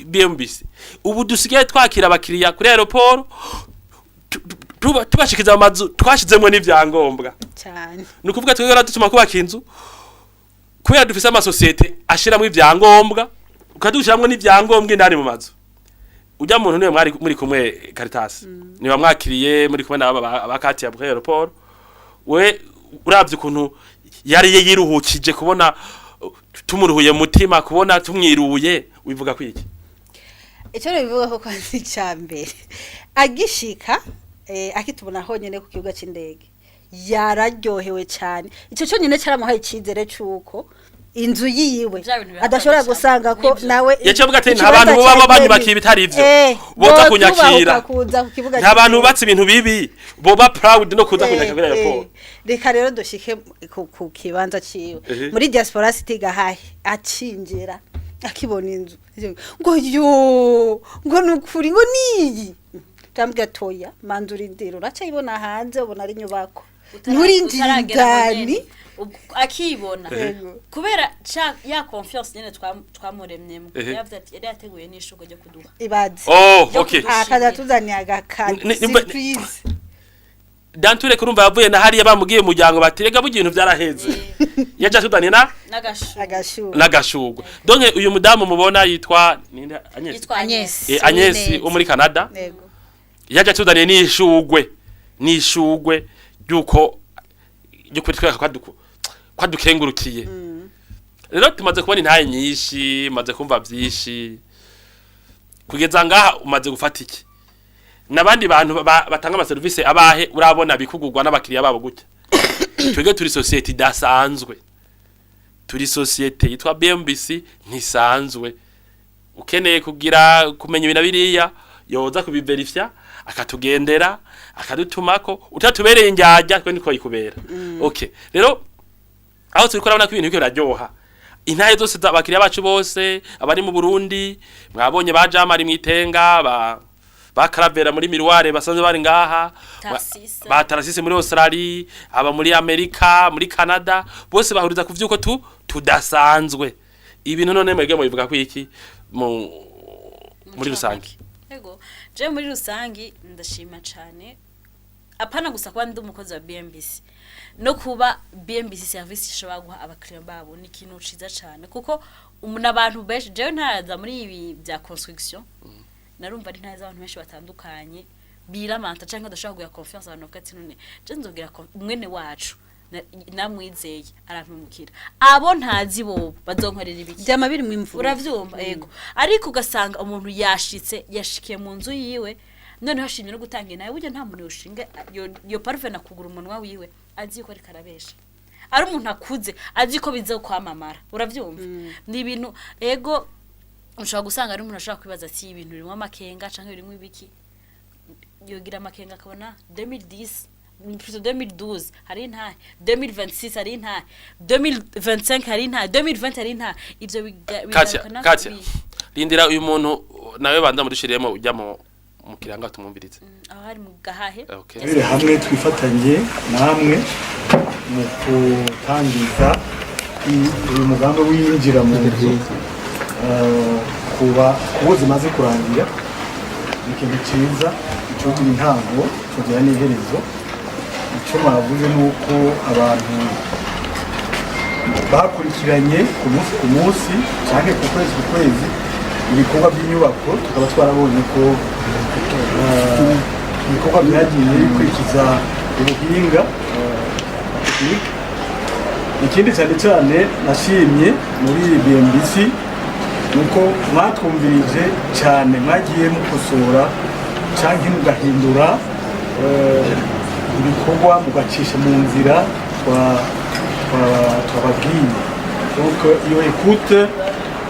BMBC ubu dusigaye twakira abakiriya kuri aéroport, tubashikiza mu mazu twashizemwo n'ivyangombwa. Cyane. Ni ukuvuga twebwe dutuma kubaka inzu kubera dufise amasosiyete ashiramwo ivyangombwa, ukadushiramwo n'ivyangombwa indani mu mazu. Ujya muntu niwe mwari muri kumwe, Caritas, niwe mwakiriye muri kumwe n'aba abakatiya kuri aéroport. We uravye ukuntu yari yiruhukije kubona tumuruhuye mutima, kubona tumwiruye, wivuga kwiki? Icyo bivuga ko kwanza icya mbere agishika, akitubona honyine ku kibuga cy'indege yararyohewe cyane. Icyo cyonyine cyaramuhaye icyizere cy'uko inzu yiwe Vya bintu adashobora gusanga ko nawe Yaciye avuga ati, nta ikibanza bantu boba cya banyubakiye ibitari ivyo, boza kunyakira. Kuza ku kibuga Nta bantu cy'indege. bubatse ibintu bibi boba proud no kuza kunyakira kuri aéroport. Reka rero dushike ku kibanza ciwe muri Diaspora City Gahahe. Acinjira akibona inzu ngo yo, ngo nukuri, ngo niyi. Tambwira toya manza urindira, uracayibona hanze ubona ari inyubako, nturinjira Utaragera aho indani. nyene. Akibona kubera ya confiance nyene twamuremyemo, yavuze ati yari yateguye n'ishurwe ryo kuduha. Ibaze. Oh, okay. Akaza tuzaniye agakadi surprise. Danture kurumva yavuye na hariya bamubwiye umuryango bati rega burya ibintu vyaraheze, yaje atuzaniye na n'agashurwe. N'agashurwe. Donc uyu mudamu mubona yitwa ninde? Agnes. Yitwa Agnes. Agnes wo muri Canada. Yaje atuzaniye n'ishurwe ryuko ryo kutwereka kwadukengurukiye. Rero tumaze kubona intaye nyinshi, maze kumva byinshi kugeza ngaha. Umaze gufata iki n'abandi bantu batanga amaserivisi abahe urabona bikugurwa n'abakiriya babo gutya? Twebwe turi société idasanzwe, turi société yitwa BMBC, ntisanzwe. Ukeneye kugira kumenya ibintu biriya yoza kubiverifya, akatugendera, akadutumako. Utatubereye indyarya, twe niko yikubera. Okay, rero aho turiko urabona ko ibintu biriko biraryoha. Intahe zose z'abakiriya bacu bose abari mu Burundi mwabonye, ba Jamari mwitenga, ba Caravera muri Miroir basanzwe bari ngaha, Tarasise. Ba Tarasise muri Australia, aba muri Amerika, muri Canada, bose bahuriza ku vyuko tudasanzwe. Ibintu none mwebwe mubivuga ko iki muri rusange? Ego, je muri rusangi ndashima cane, apana gusa kuba ndi umukozi wa BMBC, no kuba BMBC service ishobora guha abakiriya babo ni ikintu ciza cane, kuko n'abantu benshi, jewe ntaraza muri ibi bya construction, narumva ari ntazi abantu benshi batandukanye biramanta canke badashobora kugira confiance. Abantu bavuga ati: "None je nzogira mwene wacu namwizeye arampemukira, abo ntazi bobo bazonkorera ibiki?" Vyama biri mu imvura. Uravyumva? Ego, ariko ugasanga umuntu yashitse, yashikiye mu nzu yiwe, noneho ashimye no gutanga nawe. Burya nta muntu yoshinga yo parfait na kugura umunwa wiwe azi yuko ariko arabesha, ari umuntu akuze azi ko biza kwamamara. Uravyumva? Ni ibintu, ego, ushobora gusanga ari umuntu ashobora kwibaza ati: "Ibintu birimo amakenga canke birimo ibiki?" Yogira amakenga akabona 2010, plutôt 2012 hari intahe, 2026 hari intahe, 2025 hari intahe, 2020 hari intahe. Ivyo Katia, bigarukana Katia, rindira, uyu muntu nawe banza mudushiriyemo ujya mu kiranga tumwumvirize. Aho hari mu Gahahe. Okay. Tubire hamwe, twifatanye namwe mu gutangiza uyu mugambi w'iyinjira mu nzu. Kuba kubo zimaze kurangira ni ikintu cyiza, icogira intango cogira n'iherezo. Icyo mwavuze ni uko abantu bakurikiranye ku munsi ku munsi cyangwa ku kwezi ku kwezi ibikorwa by'inyubako, tukaba twarabonye ko ibikorwa byagiye bikurikiza ubuhinga, technique. Ikindi cyane cyane nashimye muri BMBC ni uko mwatwumvirije cyane, mwagiye mukosora cyangwa mugahindura ibikorwa, mugacisha mu nzira twababwiye. Donc iyo écoute,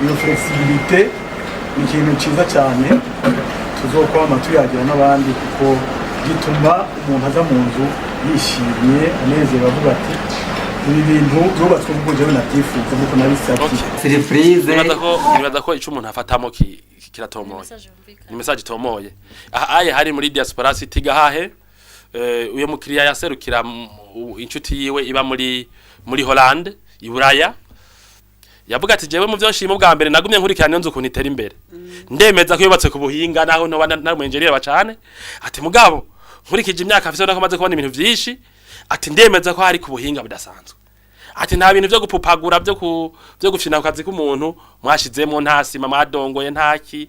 iyo flexibilité ni ikintu cyiza cyane tuzokwama tuyagira n'abandi, kuko gituma umuntu aza mu nzu yishimye, anezerewe, avuga ati: "Ibi bintu byubatswe nk'uko jewe nabyifuza, nk'uko nabisabye." Surprise. Nibaza ko ico umuntu afatamo kiratomoye, ni message itomoye. Aha aye hari muri Diaspora City Gahahe. Uyo mukiriya yaserukira inshuti yiwe iba muri Hollande, i Buraya. Yavuga ati: "Jewe mu byo nshima, bwa mbere nagumye nkurikirana iyo nzu ukuntu itera imbere, ndemeza ko yubatse ku buhinga, naho ntoba nari umu ingénieur bacane." Ati: "Mugabo nkurikije imyaka afise nako maze kubona ibintu vyinshi," ati, "ndemeza ko hari ku buhinga budasanzwe." Ati: "Nta bintu vyo gupupagura, byo gufyina ku kazi k'umuntu mwashizemo, nta sima mwadongoye, ntaki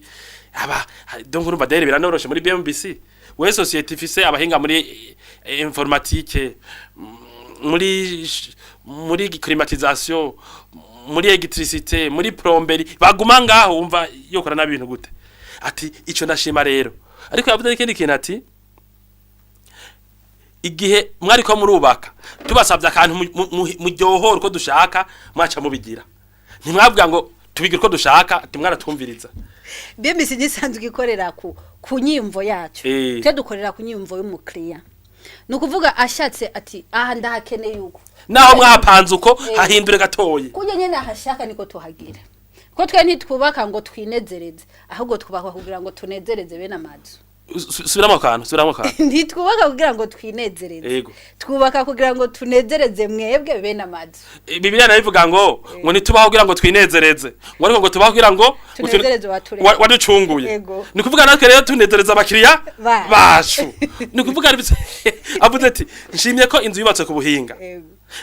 aba." Donc urumva dere biranoroshe muri BMBC, we société ifise abahinga muri informatique, muri climatisation, muri électricité, muri plomberie, baguma ngaho, umva yokora n'ibintu gute? Ati: "Ico ndashima rero." Ariko yavuze n'ikindi kintu, ati: "Igihe mwariko murubaka, tubasabye akantu muryohora uko dushaka, mwaca mubigira, ntimwavuga ngo tubigira uko dushaka," ati: "Mwaratwumviriza." BMBC gisanzwe ikorera ku nyimvo yacu. Twe dukorera ku nyimvo y'umukiriya, ni ukuvuga ashatse ati: "Aha ndahakeneye uko," naho mwapanze uko, hahindure gatoyi. Kurya nyene ahashaka niko tuhagira, ko twe ntitwubaka ngo twinezereze, ahubwo twubaka kugira ngo tunezereze bene amazu. Subiramo akantu, subiramo akantu. Ntitwubaka kugira ngo twinezereze, twubaka kugira ngo tunezereze mwebwe bene amazu. Bibiliya nayo ivuga ngo ntitubaho kugira ngo twinezereze, ngo ariko ngo tubaho kugira ngo tunezereze uwaturemye. Waducunguye. Ni ukuvuga natwe rero tunezereza abakiriya bacu. Ni ukuvuga avuze ati: "Nshimye ko inzu yubatse ku buhinga."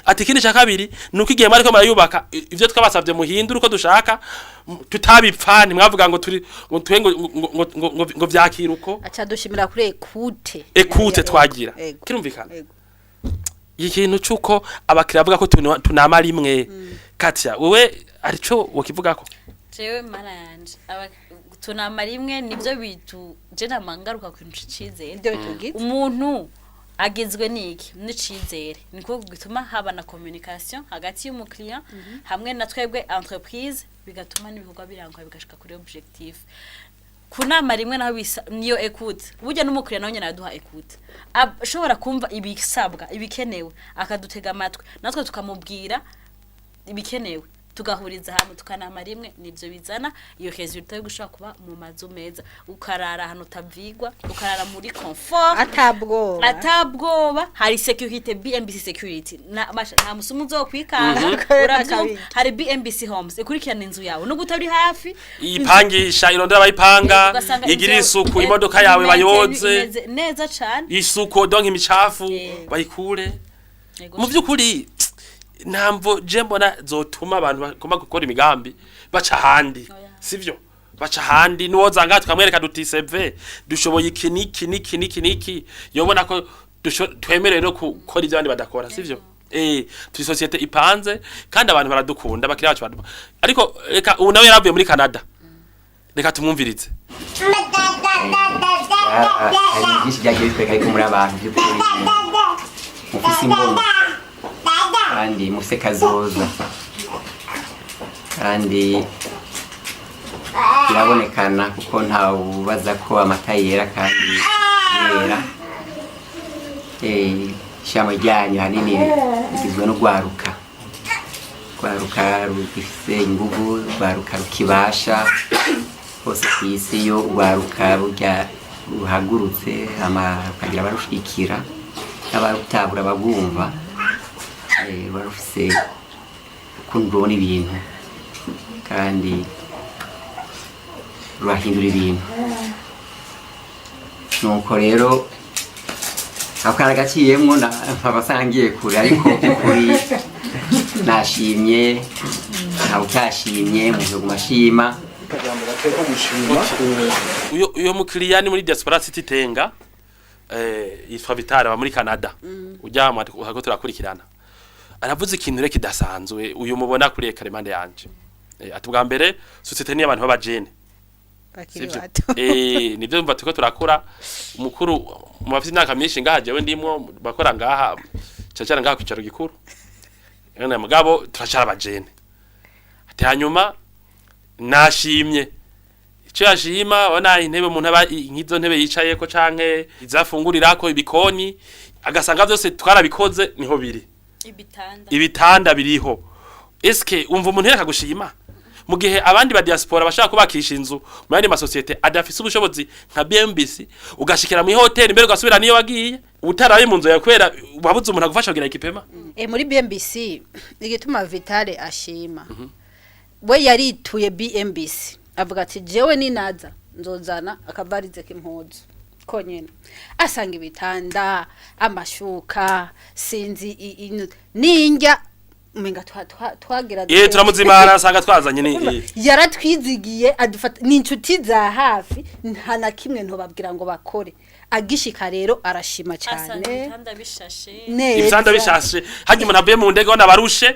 Ati: "Ikindi cya kabiri ni uko igihe mwariko murayubaka, ivyo twabasavye muhindure uko dushaka, tutabipfa, ntimwavuga ngo turi ngo twe ngo vyakira uko." Aca dushimira kuri écoute. Écoute twagira. Kirumvikana ikintu c'uko abakiriya bavuga ko tunama rimwe. Katia, wewe arico wokivugako? Jewe mara yanje tunama rimwe, nivyo bitu je nama ngaruka ku kintu c'icizere. Nivyo bitugize. Umuntu agizwe n'iki? N'icizere. Niko gituma haba na communication hagati y'umukiriya hamwe na twebwe entreprise, bigatuma n'ibikorwa birangwa, bigashika kuri objectif. Ku nama rimwe naho bisa niyo écoute. Burya n'umukiriya nawe nyene araduha écoute, ashobora kumva ibisabwa, ibikenewe, akadutega amatwi, natwe tukamubwira ibikenewe. Tugahuriza hamwe, tukanama rimwe, nivyo bizana iyo résultat yo gushobora kuba mu mazu meza, ukarara ahantu utavigwa, ukarara muri confort. Atabwoba. Atabwoba. Hari security, BMBC security na basha, nta musumu uzokwikanga. Uravyumva? Hari BMBC Homes ikurikirana inzu yawe nubwo utari hafi. Iyipangisha, irondera abayipanga. Ugasanga inzu igira yawe isuku, imodoka yawe bayoze. Imeze neza cane. Isuku, donc imicafu bayikure. Yego. Mu by'ukuri ntamvo je mbona zotuma abantu bagomba gukora imigambi baca ahandi, sivyo? Baca ahandi nuwoza ngaha tukamwereka duti seve dushoboye iki niki niki niki niki, yobona ko twemerewe no gukora ibyo abandi badakora, sivyo? Turi société ipanze kandi abantu baradukunda, abakiriya bacu ariko reka ubu nawe yaravuye muri Canada, reka tumwumvirize. Hari byinshi byagiye bitwereka ariko muri abantu by'ukuri mufise imbono kandi mufise kazoza, kandi birabonekana kuko ntawubaza ko amata yera kandi yera. Ishami ryanyu hanini rigizwe n'urwaruka, rwaruka rugifise inguvu, rwaruka rukibasha hose ku isi. Iyo urwaruka burya ruhagurutse hama rukagira abarushigikira n'abarutabura babwumva, ruba rufise ukuntu rubona ibintu kandi rurahindura ibintu. Nuko rero ako kari agaciyemwo, nkaba ngiye kure, ariko by'ukuri nashimye, ntawe utashimye, umuntu yoguma ashima. Uyo mukiriya ni muri Diaspora City Tenga, yitwa Vital, aba muri Canada. Ujya hako turakurikirana, aravuze ikintu rero kidasanzwe. Uyu mubona kuri écran impande yanje, ati bwa mbere société ni abantu b'abajene bakiri Sivyo? bato. Nivyo, mva turiko turakura. Umukuru mu bafite imyaka myinshi ngaha jewe ndimwo, bakora ngaha cacara ngaha kwicaro gikuru. None mugabo turacara abajene. Ati hanyuma nashimye icyo yashima, ona intebe umuntu aba nk'izo ntebe yicayeko canke izafungurirako, ibikoni, agasanga byose twarabikoze niho biri. Ibitanda. Ibitanda biriho. Eske umva umuntu yereka gushima mu gihe abandi ba diaspora bashaka kubakisha inzu mu yandi masosiyete adafise ubushobozi nka BMBC, ugashikira mu hoteli mbere ugasubira niyo wagiye utaraye mu nzu yawe kubera wabuze umuntu agufasha kugira équipement? Muri BMBC, igituma Vitale ashima, we yarituye BMBC avuga ati jewe ninaza nzozana akavarize k'impuzu konyene, asanga ibitanda, amashuka, sinzi n'indya umenga twagira. Turamuzimana asanga twazanye ni Yaratwizigiye, adufata ni inshuti za hafi, nta na kimwe ntobabwira ngo bakore. Agishika rero arashima asanga cyane. Ibitanda bishashe. Neza. Ibitanda bishashe, harya umuntu avuye mu ndege ubona barushe,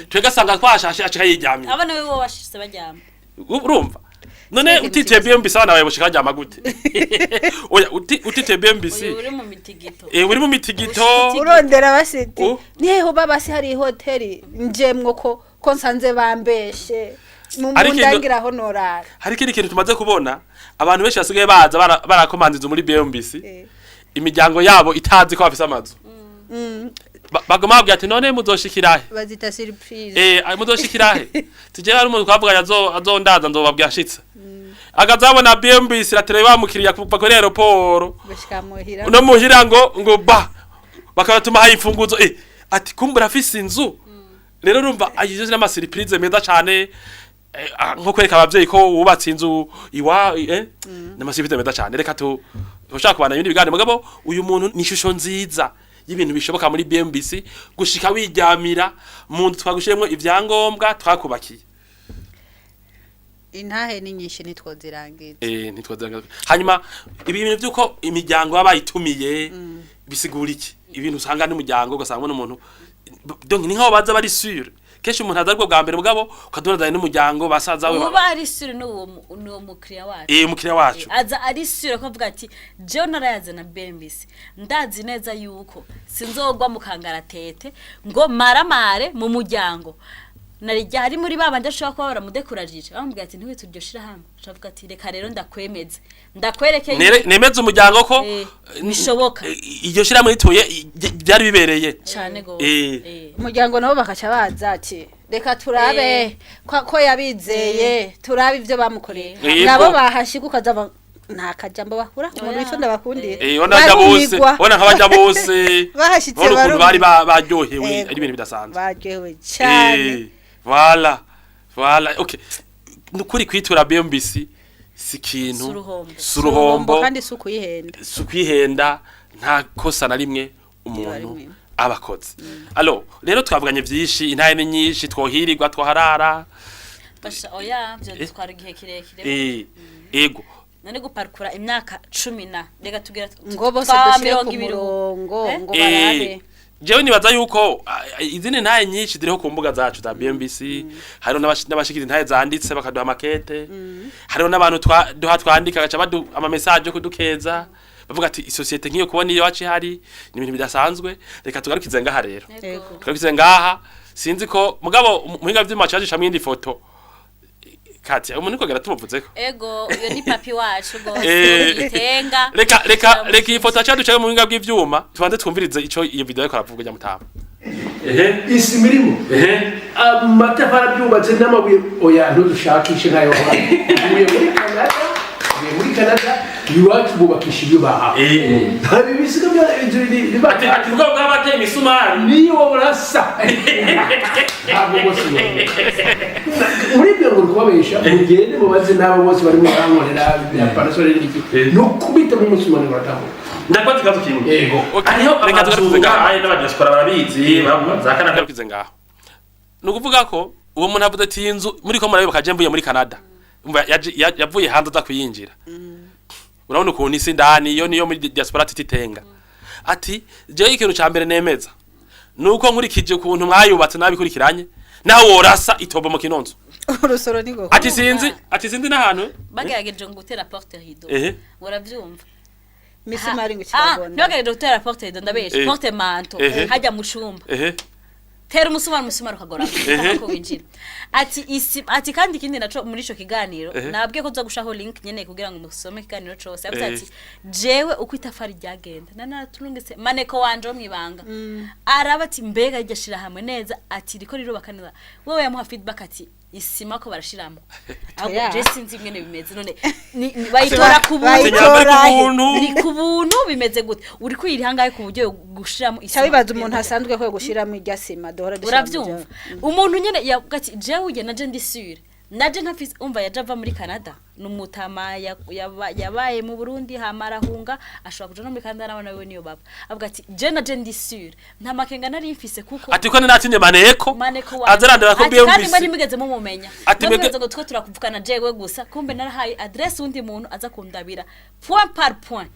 twebwe asanga twashashe, acika yiryamye. Abana be bo bashitse baryama. Urumva none utituye BMBC abana bawe boshika baryama gute? Oya, utituye BMBC. Uyu uri mu mitigito. Uri mu mitigito. Urondera basiti niheho baba se hari hoteli njemwo ko nsanze bambeshe mu Ariko mundangiraho norara. Hari ikindi kintu tumaze kubona, abantu benshi basigaye baza barakomanza inzu muri BMBC, imiryango yabo itazi ko bafise amazu. Baguma babwira ati none muzoshikirahe? Bazita surprise. Muzoshikirahe? Tuje hari umuntu twavuganye azondaza, nzobabwira ashitse, akazabona BMBC iratereye bamukiriya kuva kuri aéroport gushika muhira. No muhira ngo ba bakabatuma hayi imfunguzo, ati kumbura afise inzu. Rero urumva ayizo n'ama surprise meza cane, nko kwereka abavyeyi ko wubatse inzu iwa, n'ama surprise meza cane. Reka tu ushaka kubana ibindi biganiro, mugabo uyu muntu ni ishusho nziza y'ibintu bishoboka muri BMBC, gushika wiryamira mu nzu twagushiremwo ivyangombwa twakubakiye. Intahe ni nyinshi, ntitwozirangiza. Ntitwazaga. Hanyuma ibi bintu byuko imiryango baba bayitumiye bisigura iki? Ibintu usanga n'umuryango, ugasanga n'umuntu, donc ni nkaho baza bari sûr. Kenshi umuntu aza aribwo bwa mbere, mugabo ukadonadana n'umuryango, basaza we. Uba ari sûr n'uwo mukiriya wacu. Umukiriya wacu. Aza ari sûr ko avuga ati jewe narayazana BMBC, ndazi neza yuko sinzogwa mu kangaratete ngo maramare mu muryango. Narijya hari muri babandi ashobora kuba baramudekurajije, bamubwira ati ntiwite iryo shirahamwe, avuga ati reka rero ndakwemeze, ndakwereke. Nemeze umuryango ko bishoboka. Iryo shirahamwe rituye byari bibereye. Cane gose. Umuryango nabo bakaca baza ati Reka turabe ko yabizeye, turabe ivyo bamukoreye. Yego. Nabo bahashiga ukazava nta kajambo bakura umuntu wico ndabakundira. Ona bajya bose, Barumigwa. ona nk'abajya bose Bahashitse bona ukuntu bari barumigwa. baryohewe, Yego. ari ibintu bidasanzwe. Baryohewe cyane. Voilà, voilà, okay. Nukuri kwitura BMBC si ikintu Suruhombo. suruhombo Kandi si ukuyihenda. Si ukwihenda, nta kosa na rimwe umuntu aba akoze. Alors rero twavuganye byinshi, intahe ni nyinshi, twohirirwa twoharara. Basha, oya, byo dutwara igihe kirekire. Ego. None guparkura imyaka 10 na reka tugira Ngo bose dushire ku murongo ngo barabe. Jewe nibaza yuko izindi ntahe nyinshi ziriho ku mbuga zacu za BMBC, hariho n'abashikiza intahe zanditse bakaduha makete, hariho n'abantu duha twandika gaca badu ama message yo kudukeza bavuga ati isosiyete nk'iyo kubona iyo wacu ihari ni ibintu bidasanzwe. Reka tugarukize ngaha rero. Yego. Tugarukize ngaha, sinzi ko mugabo muhinga vy'uma caje hamwe indi foto Katia umuntu niko gara tumuvuzeko. Ego, uyo ni papi wacu gose itenga. Reka iyi foto acaducaye mu buhinga bw'ivyuma, tubanze twumvirize ico iyo video ariko aravuga nyamutama. Isima irimo, amatafari abyubatse n'amabuye, oya ntudushakishe ntayo. Uvuye muri Canada, uvuye muri Canada, iwacu bubakisha ibyo bahawe, nta bisiga bya inzu Ati ubwo bw'abateye imisumari niyo burasa, ntabwo bose muri ibyo ngo kubabesha. Mugende mubaze n'abo bose barimo barankorera bya parasole n'iki, no kubita mu musumari baratambuka. Ndakoze ikibazo kimwe. Yego. Hariho Reka amazu tugarukize ngaha. ngaha n'abadiaspora barabizi za Canada. Tugarukize ngaho. Ni ukuvuga ko uwo muntu avuze ati iyi nzu muri ko murabibuka, je mvuye muri Canada. Umva, yavuye hanze aza kuyinjira, urabona ukuntu isi indani iyo niyo muri diaspora tititenga. Ati jewe ikintu ca mbere nemeza nuko nkurikije ukuntu mwayubatse nabikurikiranye, naho worasa itobo mu kinonzo. Urusoro ni goko. Ati sinzi n'ahantu. Bagerageje ngo gutera porte rideau. Uravyumva? Misumari ngo Ah, ikiragonda. ntibagerageje gutera porte rideau, ndabesha, porte manteau hajya mu cumba. Tera umusumari, umusumari ukagora ko winjira. Ati isi, ati kandi ikindi naco muri ico kiganiro nabwiye ko tuza gushaho link nyene kugira ngo musome ikiganiro cose. Yavuze ati jewe uko itafari ryagenda naraturungitse maneko wanje wo mwibanga, araba ati mbega iryo shira hamwe neza, ati riko rirubaka neza. Wewe yamuha feedback ati isima ko barashiramo ahubwo je sinzi ingene bimeze none bayitora ku buntu. Bayitora he? Ni ku buntu, bimeze gute? Uri kwiriha ngahe ku buryo gushiramo isima? Cyabibaza umuntu asanzwe ko gushiramo irya sima duhora dushira mu Uravyumva, umuntu nyene yavuga ati jewe ujye naje ndi sûre, naje ntafise. Umva, yaje ava muri Canada, numutama yabaye mu Burundi hama arahunga, ashobora kuja no muri Canada n'abana biwe niyo baba. Avuga ati je naje ndi sûre, nta makenga nari mfise kuko Ati ko natinye maneko maneko wanje. Azarandira ko Ati kandi BMBC mwe ntimwigeze mumumenya. Ati Mwe mwibaza ngo two turakuvugana jewe gusa, kumbe narahaye adresse undi muntu aza kundabira point par point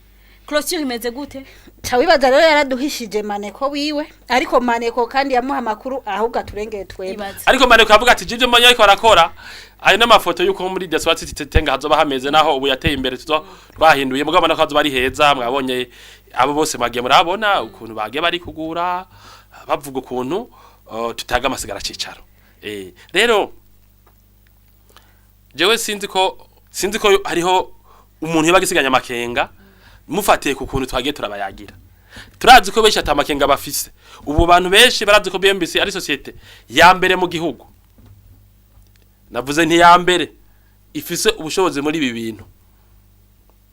clôture imeze gute. Cawibaza rero yaraduhishije maneko wiwe, ariko maneko kandi yamuha amakuru ahubwo aturengeye twebwe. Ariko maneko avuga ati jivyo mbonye ariko arakora ayo n'amafoto yuko muri diaspora titenga hazoba hameze, naho ubu yateye imbere tuzo twahinduye, mugabo nako hazoba ari heza. Mwabonye abo bose mwagiye murabona ukuntu bagiye bari kugura bavuga ukuntu tutaga amasigara cicaro. Rero jewe sinzi ko hariho umuntu yoba agisiganya amakenga mufatiye ku kuntu twagiye turabayagira. Turazi ko benshi atamakenga bafise. Ubu bantu benshi barazi ko BMBC ari société ya mbere mu gihugu, navuze nti ya mbere ifise ubushobozi muri ibi bintu,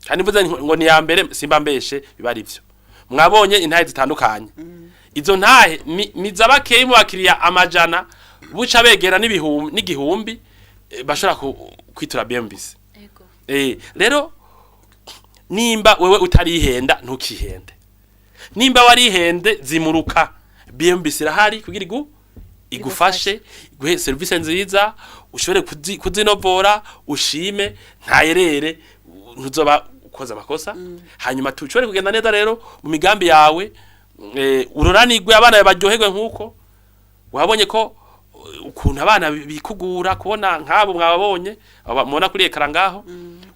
kandi mvuze ngo ni ya mbere simba mbeshe, biba ari byo. Mwabonye intahe zitandukanye, izo ntahe ni zabakeye mu bakiriya amajana buca begera n'ibihumbi n'igihumbi, bashobora kwitura BMBC. Rero nimba wewe utarihenda ntukihende, nimba warihende zimuruka, BMBC irahari kugira igufashe, iguhe service nziza, ushobore kuzinovora, ushime ntayerere, ntuzoba ukoze amakosa. Hanyuma tushobore kugenda neza rero mu migambi yawe, uroranirwe, abana baryoherwe nkuko wabonye ko ukuntu abana bikugura kubona nk'abo mwababonye aba mubona kuri écran ngaho,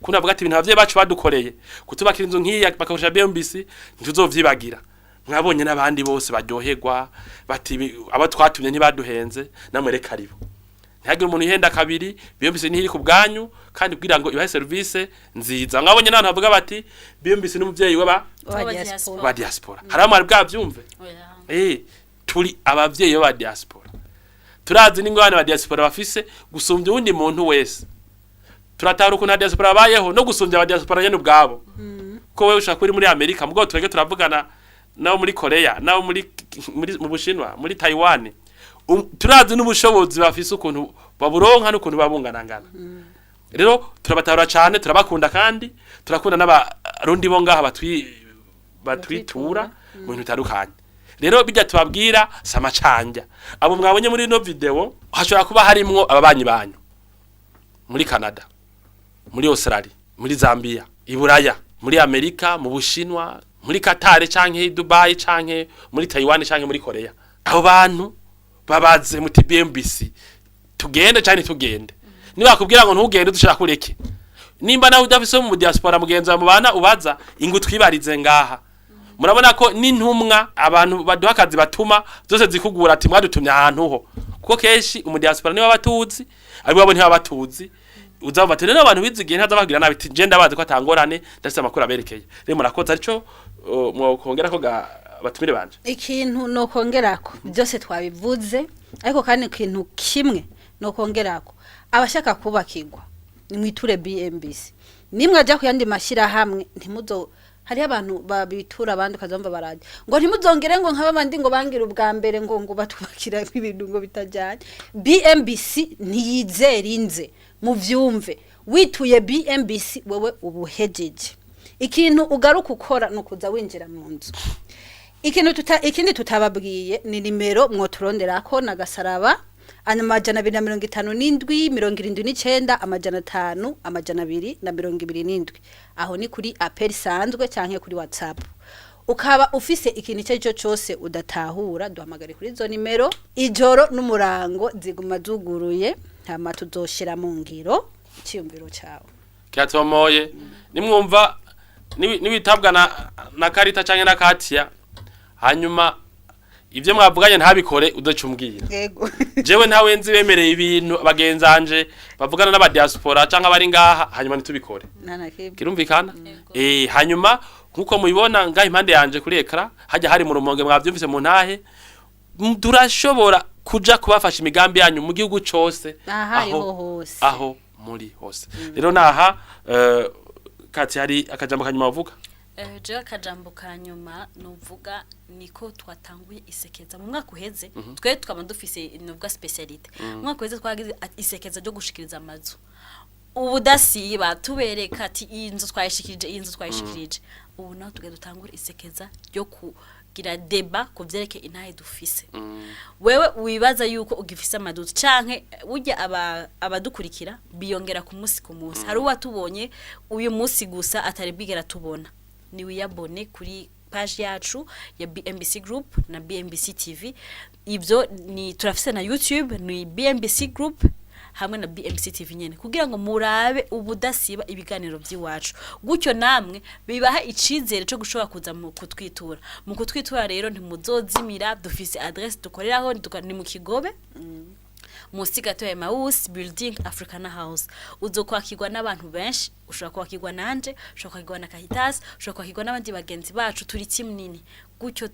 kuntu avuga ati ibintu abavyeyi bacu badukoreye kutubakira inzu nk'iya bakakoresha BMBC ntituzovyibagira. Mwabonye n'abandi bose baryoherwa bati abo twatumye ntibaduhenze, namwe reka aribo. Ntihagire umuntu ihenda kabiri. BMBC ntiri ku bwanyu kandi kugira ngo ibahe service nziza. Mwabonye n'abantu bavuga bati BMBC n'umuvyeyi w'aba wa diaspora. Wa diaspora. Hari abamwari bwavyumve, turi abavyeyi b'aba diaspora. Turazi n'ingorane ba diaspora bafise gusumbya uwundi muntu wese. Turatahura ukuntu aba diaspora babayeho no gusumbya aba diaspora nyene ubwabo, ko wewe ushaka uri muri Amerika, mugabo twebwe turavugana nabo muri Korea, nabo muri mu Bushinwa, muri Taiwan. Turazi n'ubushobozi bafise, ukuntu baburonka n'ukuntu babunganangana. Rero turabatahura cane, turabakunda, kandi turakunda n'abarundi bo ngaha batwitura mu bintu bitandukanye. Rero bijya tubabwira samacanja. Abo mwabonye muri ino video hashobora kuba harimwo ababanyi banyu muri Canada, muri Australia, muri Zambia, i Buraya, muri Amerika, mu Bushinwa, muri Qatar canke Dubai canke muri Taiwan canke muri Korea. Abo bantu babaze muti: "BMBC tugende canke tugende?" Niba bakubwira ngo ntugende, dushaka kureke. Nimba nawe udafise mu diaspora mugenzi wawe mubana ubaza, ingu twibarize ngaha. Murabona ko n'intumwa abantu baduha akazi batuma zose zikugura ati: "Mwadutumye ahantu ho", kuko kenshi umu diaspora niba batuzi, abo ntiba batuzi. Uzava ati: "Rero abantu bizigiye ntaza bagira nabi." Ati: "Je ndabazi ko atangorane, ndafise amakuru aberekeye." Rero murakoze. Arico mwokongera ko ga batumire banje? Ikintu nokongerako, byose twabivuze, ariko kandi ikintu kimwe nokongerako: abashaka kubakirwa nimwiture BMBC. Nimwe ajya ku yandi mashyirahamwe, ntimuzo, hariho abantu babitura abandi ukazumva baraje ngo ntimuzongere, ngo nk'aba bandi ngo bangira ubwa mbere, ngo batubakira ibintu ngo bitajyanye. BMBC ntiyizera inze muvyumve. Wituye BMBC, wewe ubuhejeje. Ikintu ugaruka ukora ni ukuza winjira mu nzu. Ikintu ikindi tutababwiye ni nimero mwoturonderako na gasaraba 257 79 500 227. Aho ni kuri appel isanzwe canke kuri WhatsApp. Ukaba ufise ikintu icyo ari cyo cyose udatahura, duhamagare kuri izo nimero. Ijoro n'umurango ziguma zuguruye, hama tuzoshira mu ngiro icyiyumviro cyawe. Kiratomoye. Nimwumva niwitabwa na Karita canke na Katia, hanyuma ibyo mwavuganye ntabikore, udaca umbwira. Jewe ntawe nzi bemereye ibintu bagenzanje bavugana n'aba diaspora canke abari ngaha, hanyuma ntitubikore. Nta na kimwe. Kirumvikana. Hanyuma nkuko mubibona ngaha impande yanje kuri écran, hajya hari mu Rumonge, mwavyumvise mu ntahe. Turashobora kuja kubafasha imigambi yanyu mu gihugu cose, aha ariho hose. Aho muri hose. Rero naha Kati, hari akajambo kanyuma bavuga? Jewe akajambo ka nyuma nuvuga niko twatanguye isekeza mu mwaka uheze. Twe twaba dufise nuvuga spécialité. Mu mwaka uheze twagize isekeza ryo gushikiriza amazu ubudasiba, tubereka ati: "Iyi nzu twayishikirije, iyi nzu twayishikirije." Ubu naho tugiye dutangure isekeza ryo kugira débat ku vyerekeye intahe dufise. Wewe wibaza yuko ugifise amadutu canke burya abadukurikira biyongera ku munsi ku munsi. Hari uwatubonye uyu munsi gusa atari bwigera tubona, ni wiyabone kuri page yacu ya BMBC Group na BMBC TV. Ibyo ni turafise na YouTube, ni BMBC Group hamwe na BMC TV nyene, kugira ngo murabe ubudasiba ibiganiro by'iwacu. Gutyo namwe bibaha icizere cyo gushobora kuza mu kutwitura. Mu kutwitura rero ntimuzozimira. Dufise adresse dukoreraho, ni mu Kigobe, munsi gato ya Emmaus Building, Africana House. Uzokwakirwa n'abantu benshi. Ushobora kwakirwa nanje, ushobora kwakirwa na Caritas, ushobora kwakirwa n'abandi bagenzi bacu. Turi team nini gutyo,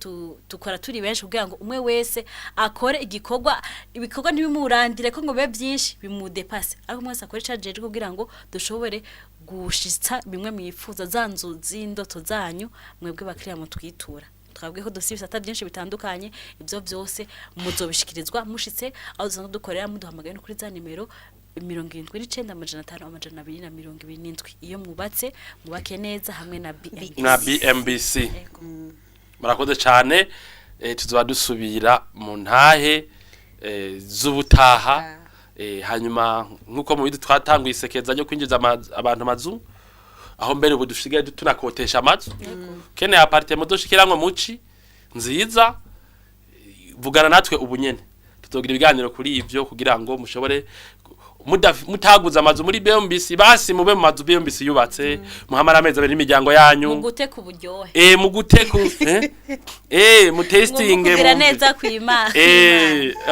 tukora turi benshi kugira ngo umwe wese akore igikorwa. Ibikorwa ntibimurandire ko ngo bibe byinshi bimu dépasse, ariko umwe wese akore icajejwe kugira ngo dushobore gushitsa bimwe mwifuza, za nzu z'indoto zanyu. Mwebwe bakiriya mutwitura, twabwiye ko dufite ibisata byinshi bitandukanye. Ibyo byose muzobishikirizwa mushitse aho dusanzwe dukorera, muduhamagaye no kuri za nimero 79 500 227. Iyo mwubatse, mwubake neza hamwe na BMBC. Na BMBC. Murakoze cyane. Tuzoba dusubira mu ntahe z'ubutaha. Hanyuma nkuko mubizi, twatanguye isekeza ryo kwinjiza abantu amazu, aho mbere ubu dusigaye tunakotesha amazu. Kene appartement doshikirango muci nziza, vugana natwe ubu nyene, tuzogira ibiganiro kuri ivyo kugira ngo mushobore mutaguza amazu muri BMBC, basi mube mu mazu BMBC yubatse, muhamara amezi 2 n'imiryango yanyu. Mugute ku buryohe. Mugute ku mu testing. Kugira neza kw'Imana.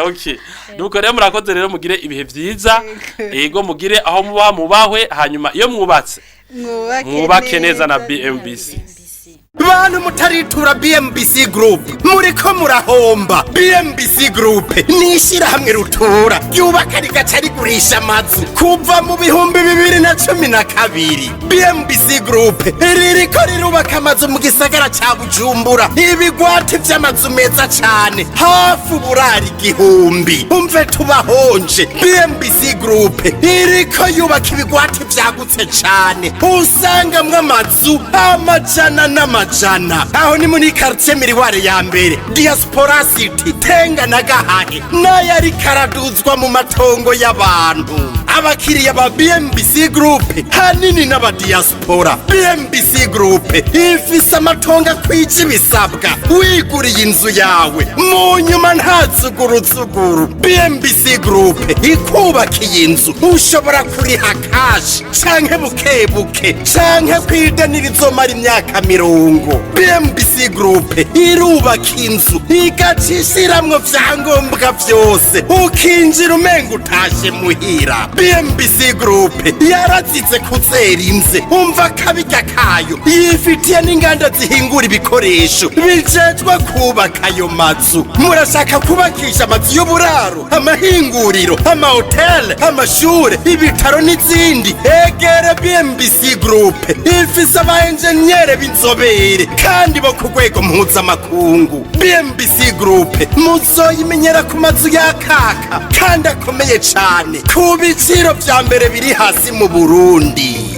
Okay, nuko rero murakoze. Rero mugire ibihe vyiza. Ego, mugire aho muba mubahwe. Hanyuma iyo mwubatse, mwubake neza na BMBC. Bantu mutaritura BMBC Group. Muriko murahomba. BMBC Group ni ishyirahamwe rutura ryubaka rigaca rigurisha amazu kuva mu 2012. BMBC Group ririko rirubaka amazu mu gisagara ca Bujumbura, ibigwati vy'amazu meza cane, hafi uburari 1000. Umve tubahonje, BMBC Group iriko yubaka ibigwati vyagutse cane, usangamwo amazu amajana n'amajana. Aho ni muri quartier Miroir ya mbere, Diaspora City, Tenga na Gahahe, n'ayo ariko araduzwa mu matongo y'abantu. Abakiriya ba BMBC Group hanini n'abadiaspora. BMBC Group ifise amatongo akwije ibisabwa, wiguriye inzu yawe mu nyuma nta zuguruzuguru. BMBC Group ikubakiye inzu, ushobora kuriha cash canke buke buke canke kwideni rizomara imyaka 50. BMBC Group irubaka inzu igaca ishiramwo vyangombwa vyose, ukinjira umenga utashe muhira. BMBC Group yarazize kuzera inze, umva kabirya kayo, yifitiye n'inganda zihingura ibikoresho bijejwe kubaka ayo mazu. Murashaka kubakisha amazu y'uburaro, amahinguriro, amahoteli, amashure, ibitaro n'izindi? Egere BMBC Group, ifise aba enjeniyere b'inzobere kandi bo ku rwego mpuzamakungu. BMBC Group muzoyimenyera ku mazu yakaka kandi akomeye cane ku biciro vya mbere biri hasi mu Burundi.